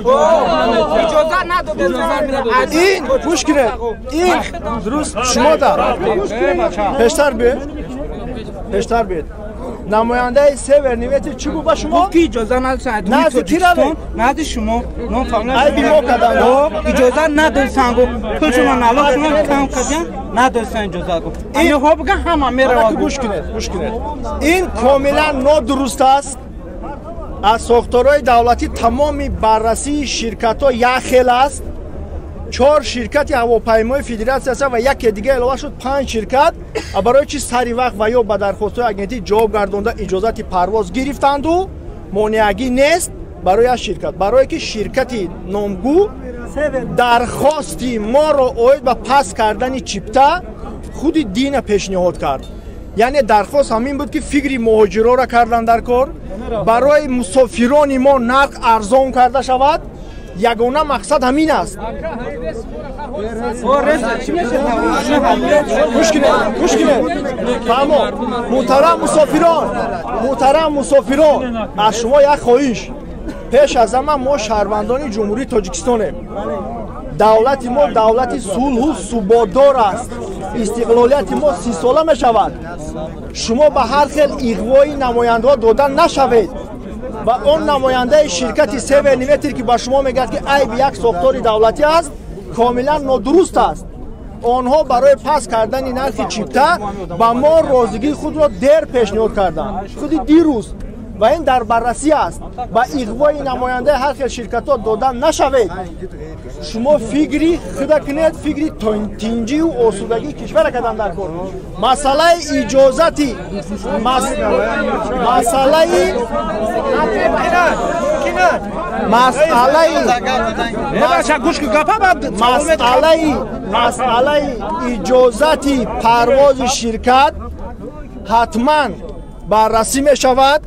Ин гӯш кунед. Ин дуруст шумо дар. Пештар биед. Пештар биед. Намояндаи Северный ветер чӣ гуфт ба шумо?
Гуфт, ки иҷоза надоданд.
Назди кӣ равед?
Назди шумо.
Айби мо карданд.
Иҷоза надоданд, гуфт. Пулшона налогшона кам карданд, надоданд иҷоза, гуфт. Инҳо бигӯянд, ҳама меравад.
Гӯш кунед, гӯш кунед. Ин комилан нодуруст аст. Аз сохторҳои давлатӣ тамоми баррасии ширкатҳо як хел аст. 4 ширкати ҳавопаймои федератсия аст ва яке дига илова шуд, 5 ширкат. Барои чи сари вақт ва ё ба дархостҳои агентӣ ҷавоб гардонда иҷозати парвоз гирифтанду монеагӣ нест барои як ширкат? Барое ки ширкати номгӯ дархости моро оид ба паст кардани чипта Худи дина пешниҳод кард. Яъне дархост ҳамин буд, ки фикри муҳоҷирора кардан дар кор, барои мусофирони мо нарх арзон карда шавад. Ягона мақсад ҳамин аст. Гӯш кунед, гӯш кунед. Фаҳмо, муҳтарам мусофирон, муҳтарам мусофирон, аз шумо як хоҳиш. Пеш аз ҳама мо шаҳрвандони Ҷумҳурии Тоҷикистонем. Давлати мо давлати сулҳу суботдор аст. Истиқлолияти мо 30 сола мешавад. Шумо ба ҳар хел иғвои намояндаҳо дода нашавед ва он намояндаи ширкати Северный ветер, ки ба шумо мегӯяд, ки айби як сохтори давлатӣ аст, комилан нодуруст аст. Онҳо барои паст кардани нархи чипта ба мо розигии худро дер пешниҳод карданд, худи дирӯз, ва ин дар баррасӣ аст. Ба иғвои намояндаи ҳар хел ширкатҳо дода нашавед. Шумо фикри худа кунед, фикри тинҷию осудагии кишвара кардан дар кор. Масъалаи иҷозати, масъалаи иҷозати парвози ширкат ҳатман баррасӣ мешавад,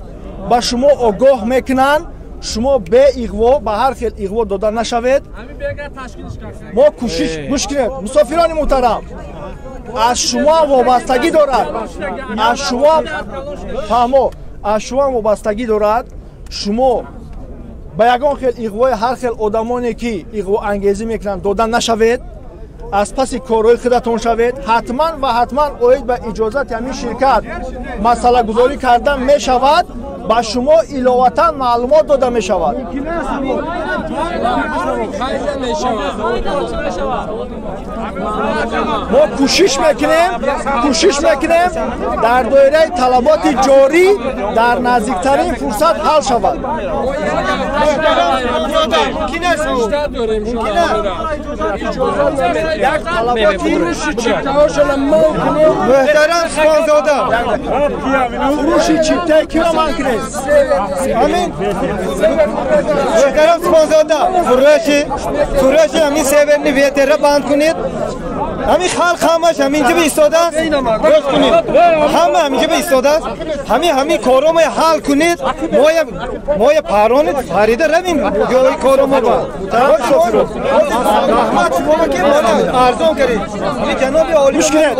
ба шумо огоҳ мекунанд. Шумо беиғво, ба ҳар хел иғво дода нашавед. Мо кӯшиш, гӯш кунед, мусофирони муҳтарам, аз шумо вобастагӣ дорад, аз шумо, фаҳмо, аз шумо вобастагӣ дорад. Шумо ба ягон хел иғвои ҳар хел одамоне, ки иғвоангезӣ мекунанд, дода нашавед. Аз паси корҳои худатон шавед. Ҳатман ва ҳатман оид ба иҷозати ҳамин ширкат масъалагузорӣ карда мешавад, ба шумо иловатан маълумот дода мешавад. Мо кӯшиш мекунем, кӯшиш мекунем, дар доираи талаботи ҷорӣ дар наздиктарин фурсат ҳал шавад.
Муҳтарам Субонзода,
фурӯши чиптаи киро ман кунед?
Амин. Муҳтарам Субонзода, фурӯши ҳамин Северный ветерра банд кунед. Ҳамин халқ ҳамаш ҳаминҷа биистодааст. Гӯш кунед, ҳама ҳаминҷа биистодааст. Ҳамин коромо ҳал кунед. Моя паронед, фарида равем ҷои коромо ба. Раҳмат шумо, ки арзон кардед. Ҷаноби олӣ,
гӯш кунед,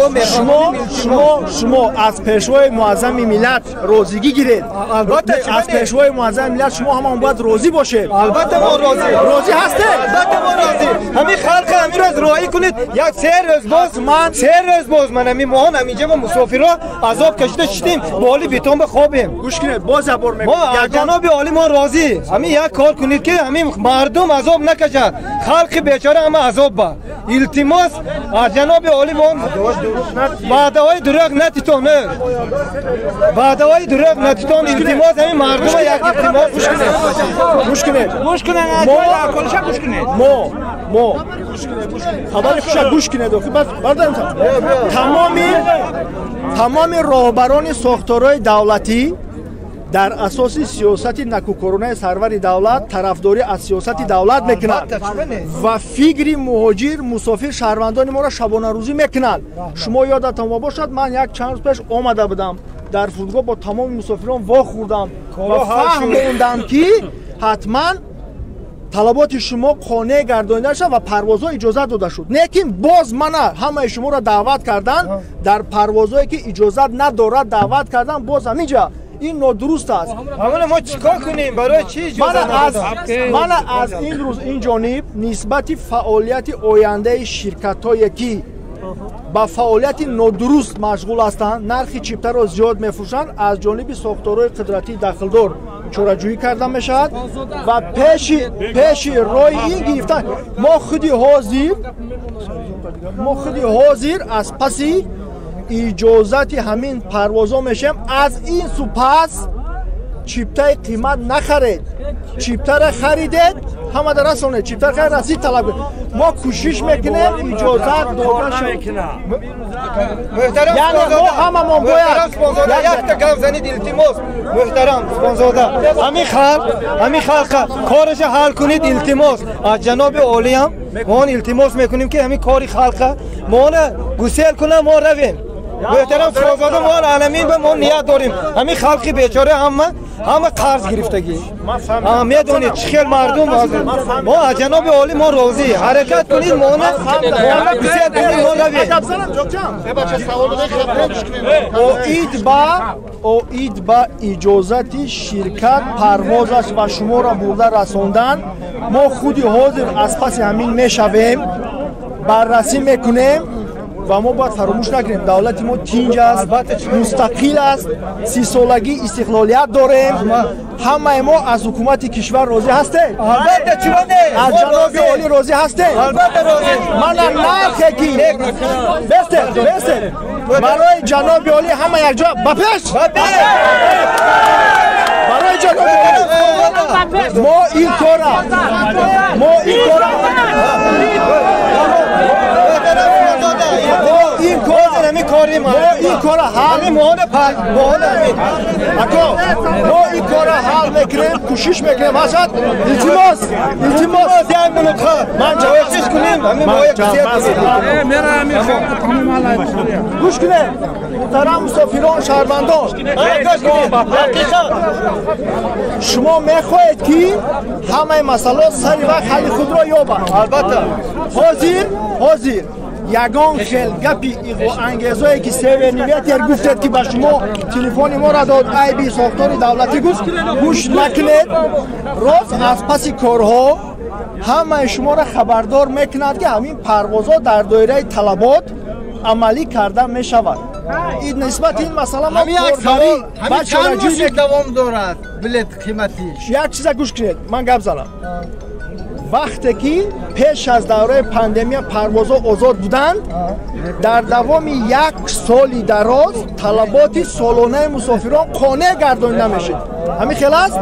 шумо аз пешвои муаззами миллат розигӣ гиред.
Албатта,
аз пешвои муаззами миллат шумо ҳамон бояд розӣ бошед.
Албатта мо розӣ.
Розӣ ҳастед?
Албатта мо розӣ. Ҳамин халқ ҳамин рӯз роҳӣ кунед. Як се рӯз боз ман, 3 рӯз боз ман ҳамин моҳон ҳаминҷа мо мусофирҳо азоб кашида шидем, боли бетон ба хобем.
Гӯш кунед, боз як бор
мегӯям, мо ҷаноби олӣ мо розӣ. Ҳамин як кор кунед, ки ҳамин мардум азоб накашад. Халқи бечора ҳама азоб ба. Илтимос аз ҷаноби олӣ, мо ваъдаҳои дурӯғ натитон, ваъдаҳои дурӯғ натитон. Илтимос, ҳамин мардума як илтимос.
Гӯш кунед, гӯш кунед,
гӯш кунед, гӯш кунед.
Мо хабари хуша гӯш кунед. Тамоми роҳбарони сохторҳои давлатӣ дар асоси сиёсати накӯкоронаи сарвари давлат тарафдорӣ аз сиёсати давлат мекунанд ва фикри муҳоҷир, мусофир, шаҳрвандони моро шабонарӯзӣ мекунанд. Шумо ёдатон бошад, ман як чанд рӯз пеш омада будам дар фурудгоҳ, бо тамоми мусофирон вохӯрдам ва фаҳмондам, ки ҳатман талаботи шумо қонеъ гардонида шуд ва парвозҳо иҷозат дода шуд. Лекин боз мана ҳамаи шуморо даъват кардан дар парвозҳое, ки иҷозат надорад, даъват кардан боз ҳаминҷа, ин нодуруст аст.
Ҳамона мо чӣ кор кунем? Барои чӣ иҷозат?
Мана аз ин рӯз ин ҷониб нисбати фаъолияти ояндаи ширкатҳое, ки ба фаъолияти нодуруст машғул ҳастанд, нархи чиптаро зиёд мефурӯшанд, аз ҷониби сохторҳои қудратии дахлдор чораҷӯӣ карда мешавад ва пеши роҳи ин гирифтан. Мо худи ҳозир аз паси иҷозати ҳамин парвозҳо мешавем. Аз ин су пас чиптаи қимат нахаред. Чиптара харидед, ҳамада расонед. Чиптара харид, расид талаб кунед. Мо кӯшиш мекунем, иҷозат дода шавад. Яъне мо ҳамамон бояд
якта гап занид, илтимос. Муҳтарам Субонзода, ҳамин халқ, ҳамин халқа кораша ҳал кунед, илтимос аз ҷаноби олиям. Мо илтимос мекунем ки ҳамин кори халқа моно гусел кунам, мо равем. Муҳтарам Супонзода, мо аламин ба мо ният дорем. Ҳамин халқи бечора ҳама қарз гирифтагӣ. Медонед чӣ хел мардум мо аз ҷаноби олӣ мо розӣ. Ҳаракат кунед моно гусел кунед, мо равем.
Оид ба иҷозати ширкат парвозаш ва шуморо бурда расондан, мо худи ҳозир аз паси ҳамин мешавем, баррасӣ мекунем ва мо бояд фаромӯш накунем, давлати мо тинҷ аст, мустақил аст, 30-солагии истиқлолият дорем. Ҳамаи мо аз ҳукумати кишвар розӣ ҳастем?
Албатта, чаро не?
Аз ҷаноби олӣ розӣ ҳастем?
Албатта розӣ.
Мана нархе ки бестед, бестед. Барои ҷаноби олӣ ҳама якҷо ба пеш! Барои ҷаноби олӣ мо ин кора мо ин кора ҳал мекунем, кӯшиш мекунем. Ҳасад, илтимос, илтимос,
як минут ман ҷавобиш кунем.
Гӯш кунед, муҳтарам мусофирон, шаҳрвандон, шумо мехоҳед ки ҳамаи масъалаҳо сари вақт ҳалли худро ёбанд.
Албатта.
Ҳозир ягон хел гапи иғвоангезое ки Северный ветер гуфтед ки ба шумо телефони моро дод, айби сохтори давлатӣ гуфт, гӯш накунед. Рост аз паси корҳо ҳамаи шуморо хабардор мекунад ки ҳамин парвозҳо дар доираи талабот амалӣ карда мешавад. Нисбати ин масъала мо корбарӣ ва чораҷӯӣ
давом дорад. Билет қиматӣ.
Як чиза гӯш кунед, ман гап занам. Вақте ки пеш аз давраи пандемия парвозҳо озод буданд, дар давоми як соли дароз талаботи солонаи мусофирон қонеъ гардонида мешуд. Ҳамин хел аст?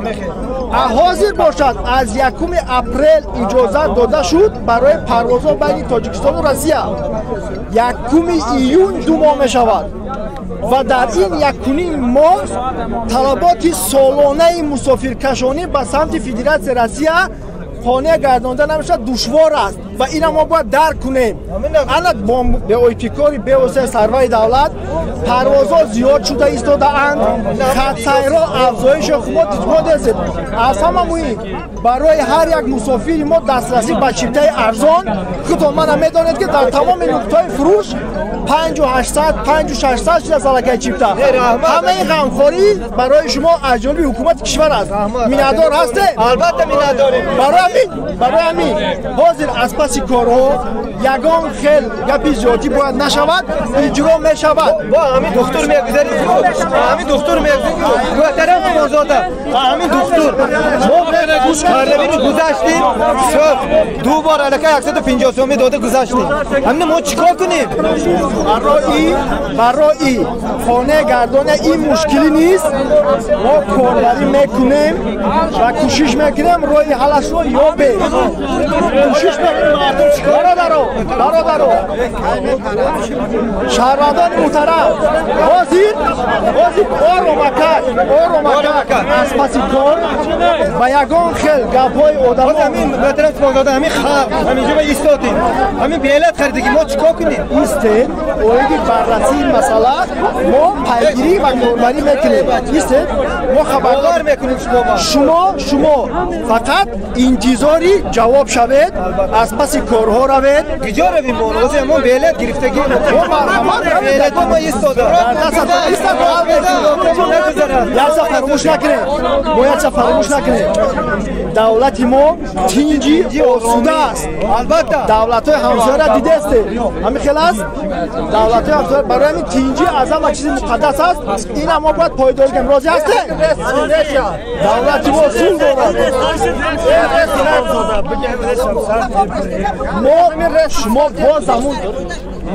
Ҳозир бошад, аз 1 апрел иҷозат дода шуд барои парвозҳо байни Тоҷикистону Россия. 1 июн 2 моҳ мешавад ва дар ин 1.5 моҳ талаботи солонаи мусофиркашонӣ ба самти Федератсияи Россия қонеъ гардонда намешавад, душвор аст ва ина мо бояд дарк кунем. Ана бо ибтикори бевоситаи сарвари давлат парвозҳо зиёд шуда истодаанд, хатсайрҳо афзоиш ёфт. Мо дидем, аз ҳама муҳим барои ҳар як мусофири мо дастрасӣ ба чиптаи арзон. Худтон мана медонед ки дар тамоми нуқтаҳои фурӯш 5800, 5600 шудааст аллакай чипта. Ҳамаи ғамхорӣ барои шумо аз ҷониби ҳукумати кишвар аст. Миннатдор ҳастед?
Албатта миннатдорем.
Барои ҳамин ҳозир аз паси корҳо ягон хел гапи зиёдӣ бояд нашавад, иҷро мешавад.
Бо ҳамин духтур мегузарем, ҳамин духтур мегузарем, муҳтарам Супонзода, ҳамин духтур мо карлавини гузаштем, ду бор аллакай 150 сомӣ дода гузаштем. Ҳамин мо чӣ кор кунем?
Барои қонеъ гардони ин мушкилӣ нест, мо корбарӣ мекунем ва кӯшиш мекунем роҳи ҳаллашро ёбем. Кӯшиш мекунем. Бародаро, шаҳрвандони муҳтарам, ҳозир оромакак аз паси кор ба ягон хел гапҳои одамо.
Ҳамин муҳтарам Супонзода, ҳамин халқ ҳаминҷо ба истодем, ҳамин билет харидагӣ мо чӣ кор кунем?
Истед, оиди баррасии масъала мо пайгирӣ ва корбарӣ мекунем. Истед, мо хабардор
мекунем
шумо. Шумо фақат интизори ҷавоб шавед, аз паси корҳо равед.
Куҷо равем мо? Ҳозир мо билет гирифтагӣ.
Мо марҳамат
билетҳо мо истода.
Якса фаромӯш накунед, мо якса фаромӯш накунед, давлати мо тинҷи осуда аст.
Албатта.
Давлатҳои ҳамсояра дидестед, ҳамин хел аст. Давлатҳои ҳамсоя барои ҳамин тинҷӣ аз ҳама чизи муқаддас аст. Ина мо бояд пойдор кунем. Розӣ ҳастед? Давлати мо сулҳ дорад. Мо шумо боз ҳамун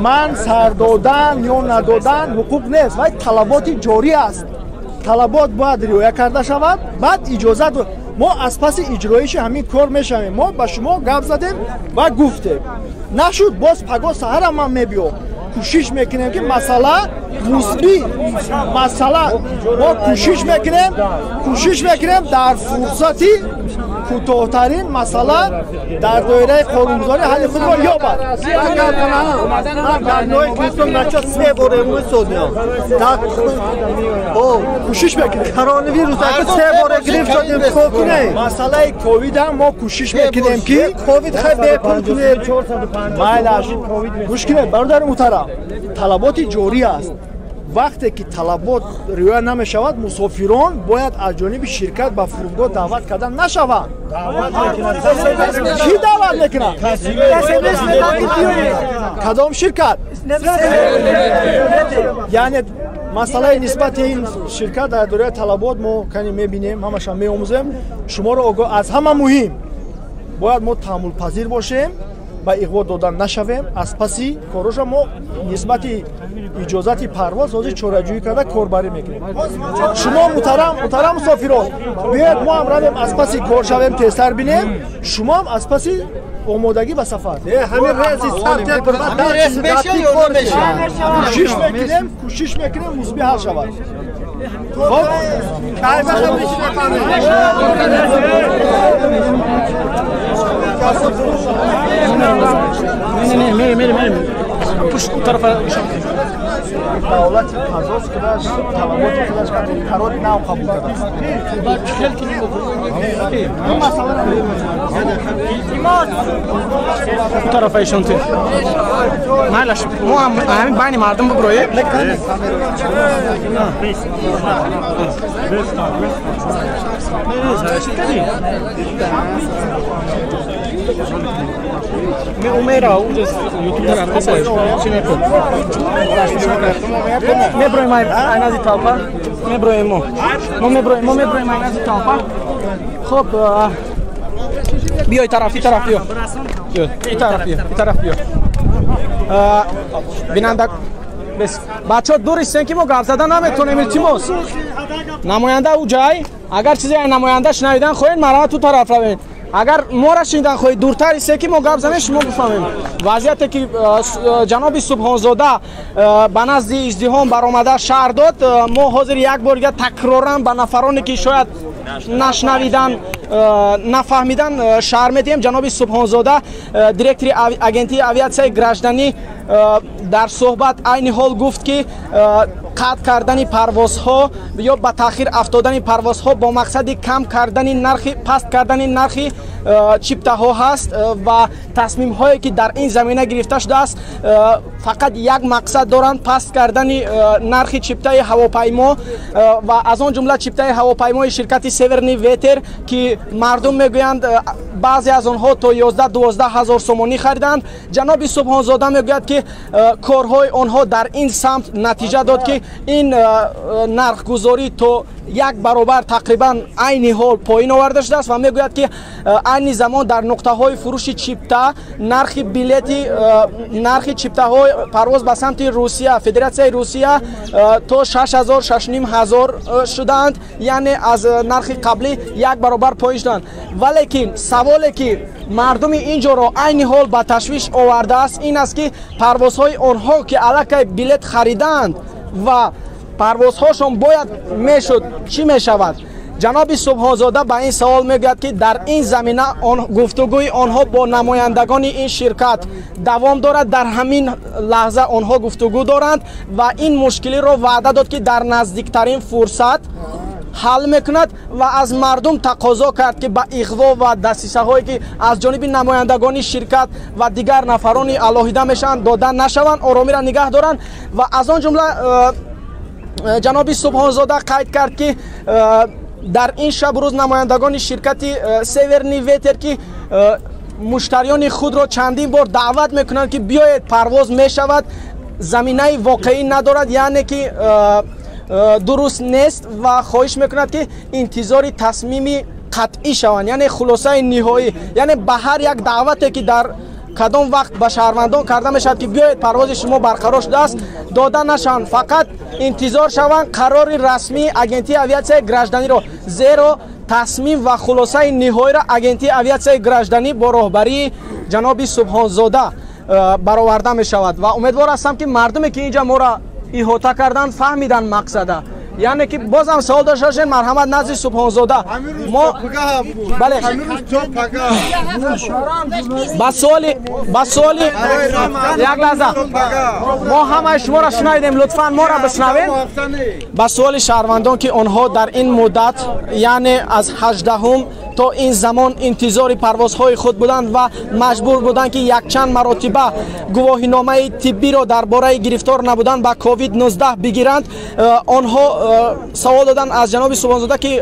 ман сар додан ё надодан ҳуқуқ нест, вай талаботи ҷорӣ аст. Талабот бояд риоя карда шавад, баъд иҷозат. Мо аз паси иҷроиши ҳамин кор мешавем. Мо ба шумо гап задем ва гуфтем, нашуд, боз пагоҳ саҳарам ман мебиём. Кӯшиш мекунем ки масъала мусбӣ масъала, мо кӯшиш мекунем дар фурсати Кӯтоҳтарин масъала дар доираи қонунгузорӣ ҳалли худро ёбад. Кӯшиш мекунем.
Коронавирус се бора гирифт шудем, чикор кунем?
Масъалаи ковид ҳам мо кӯшиш мекунем ки
ковид хай бепул кунем.
Майлаш, гӯш кунед бародари муҳтарам, талаботи ҷорӣ аст. Вақте ки талабот риоя намешавад, мусофирон бояд аз ҷониби ширкат ба фурудгоҳ даъват карда нашаванд. Кӣ даъват мекунад? Кадом ширкат? Яъне масъалаи нисбати ин ширкат дар доираи талабот мо кани мебинем, ҳамаша меомӯзем. Шуморо огоҳ аз ҳама муҳим бояд мо таҳаммулпазир бошем, ба иғво додан нашавем. Аз паси короша мо нисбати иҷозати парвоз ҳозир чораҷӯӣ карда корбарӣ мекунем. Шумо муҳтарам мусофирон, биёед мо ҳам равем аз паси кор шавем, тезтар бинем, шумо ҳам аз паси омодагӣ ба сафар. Кӯшиш мекунем мусбӣ ҳал шавад. Давлати парвоз худаш талаботи худаш қарори нав қабул кардааст.
Тарафаишон ти майлаш, мо ҳам ҳамин байни мардум биброем. Меброем айнази талпа, меброем мо меброем айнази талпа. Хоб, биёй тараф, и тараф биё, и тараф биё, и тараф биё. Бинанда бачаҳо, дур истен ки мо гап зада наметонем, илтимос. Намоянда ӯ ҷай, агар чизе намоянда шунавидан хоҳед, марҳамат ту тараф равед. Агар моро шунидан хоҳед, дуртар исте ки мо гап занем, шумо бифаҳмем. Вазъияте ки ҷаноби Субҳонзода ба назди издиҳом баромада шарҳ дод, мо ҳозир як бор дига такроран ба нафароне ки шояд нашнавидан, нафаҳмидан шарҳ медиҳем. Ҷаноби Субҳонзода, директори агентии авиатсияи гражданӣ, дар суҳбат айни ҳол гуфт ки қатъ кардани парвозҳо ё ба таъхир афтодани парвозҳо бо мақсади кам кардани нархи, паст кардани нархи чиптаҳо ҳаст ва тасмимҳое ки дар ин замина гирифта шудааст фақат як мақсад доранд: паст кардани нархи чиптаи ҳавопаймо ва аз он ҷумла чиптаи ҳавопаймои ширкати Северный Ветер, ки мардум мегӯянд баъзе аз онҳо то 11-12 ҳазор сомонӣ хариданд. Ҷаноби Субҳонзода мегӯяд ки корҳои онҳо дар ин самт натиҷа дод ки ин нархгузорӣ то як баробар тақрибан айни ҳол поин оварда шудааст ва мегӯяд ки айни замон дар нуқтаҳои фурӯши чипта нархи билети, нархи чиптаҳои парвоз ба самти Русия, Федератсияи Русия то 6000, 6500 шудаанд, яъне аз нархи қаблӣ як баробар поин шуданд. Валекин саволе ки мардуми ин ҷоро айни ҳол ба ташвиш овардааст ин аст ки парвозҳои онҳо ки аллакай билет харидаанд ва парвозҳошон бояд мешуд, чӣ мешавад? Ҷаноби Субҳонзода ба ин савол мегӯяд ки дар ин замина гуфтугӯи онҳо бо намояндагони ин ширкат давом дорад. Дар ҳамин лаҳза онҳо гуфтугӯ доранд ва ин мушкилиро ваъда дод ки дар наздиктарин фурсат ҳал мекунад ва аз мардум тақозо кард ки ба иғво ва дастисаҳое ки аз ҷониби намояндагони ширкат ва дигар нафарони алоҳида мешаванд дода нашаванд, оромиро нигаҳ доранд. Ва аз он ҷумла ҷаноби Субҳонзода қайд кард ки дар ин шабу рӯз намояндагони ширкати Северный Ветер ки муштариёни худро чандин бор даъват мекунанд ки биёед, парвоз мешавад, заминаи воқеӣ надорад, яъне ки дуруст нест ва хоҳиш мекунад ки интизори тасмими қатъӣ шаванд, яъне хулосаи ниҳоӣ, яъне ба ҳар як даъвате ки дар кадом вақт ба шаҳрвандон карда мешавад ки биёед, парвози шумо барқарор шудааст, дода нашаванд, фақат интизор шаванд қарори расмии агентии авиатсияи гражданиро, зеро тасмим ва хулосаи ниҳоиро агентии авиатсияи гражданӣ бо роҳбарии ҷаноби Субҳонзода бароварда мешавад. Ва умедвор ҳастам ки мардуме ки инҷа моро иҳота карданд фаҳмиданд мақсада. Яъне ки бозам савол дошта бошед, марҳамат назди Субҳонзода. Мо бале ба суоли як лаҳза мо ҳамаи шуморо шунавидем, лутфан моро бишнавед. Ба суоли шаҳрвандон, ки онҳо дар ин муддат, яъне аз 18 то ин замон интизори парвозҳои худ буданд ва маҷбур буданд, ки якчанд маротиба гувоҳиномаи тиббиро дар бораи гирифтор набудан ба COVID-19 бигиранд, онҳо савол доданд аз ҷаноби Субҳонзода, ки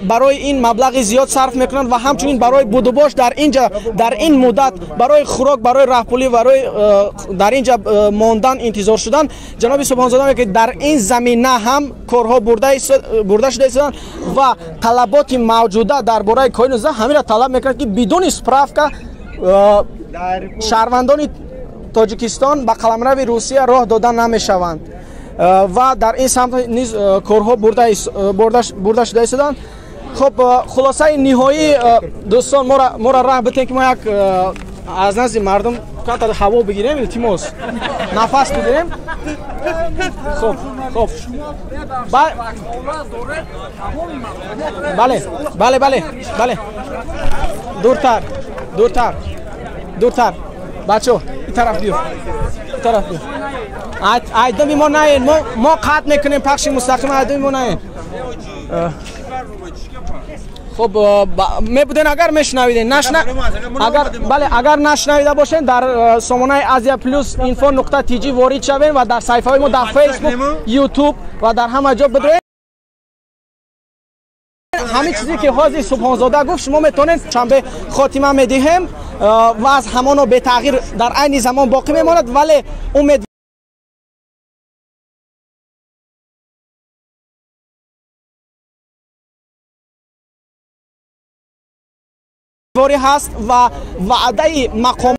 барои ин маблағи зиёд сарф мекунанд ва ҳамчунин барои будубош дар инҷа дар ин муддат, барои хӯрок, барои раҳпулӣ, барои дар инҷа мондан, интизор шудан. Ҷаноби Субҳонзода мегӯяд, ки дар ин замина ҳам корҳо бурда шуда истоданд ва талаботи мавҷуда дар бораи COVID-19 ҳаминро талаб мекунад, ки бидуни справка шаҳрвандони Тоҷикистон ба қаламрави Русия роҳ дода намешаванд ва дар ин самт низ корҳо бурда шуда истоданд. Хуб, хулосаи ниҳоӣ, дӯстон, моро раҳ битен, ки мо як аз назди мардум камтар ҳаво бигирем, илтимос, нафас бигирем. Хуб, хуб, бале, бале, бале, бале, дуртар, дуртар, дуртар, бачо, ин тараф биё, ин тараф биё. Айдами мо наен, мо қатъ мекунем пахши мустақим, айдами мо наен. Хуб, мебуден агар мешунавиден, агар бале, агар нашунавида бошен, дар сомонаи Азия Плюс инфо нуқта тж ворид шавем ва дар саҳифаҳои мо дар Фейсбук, Ютуб ва дар ҳама ҷо бидроед. Ҳамин чизе ки ҳозир Субҳонзода гуфт, шумо метавонед шанбе хотима медиҳем ва аз ҳамоно бетағйир дар айни замон боқӣ мемонад, вале умед ҳаст ва ваъдаи мақом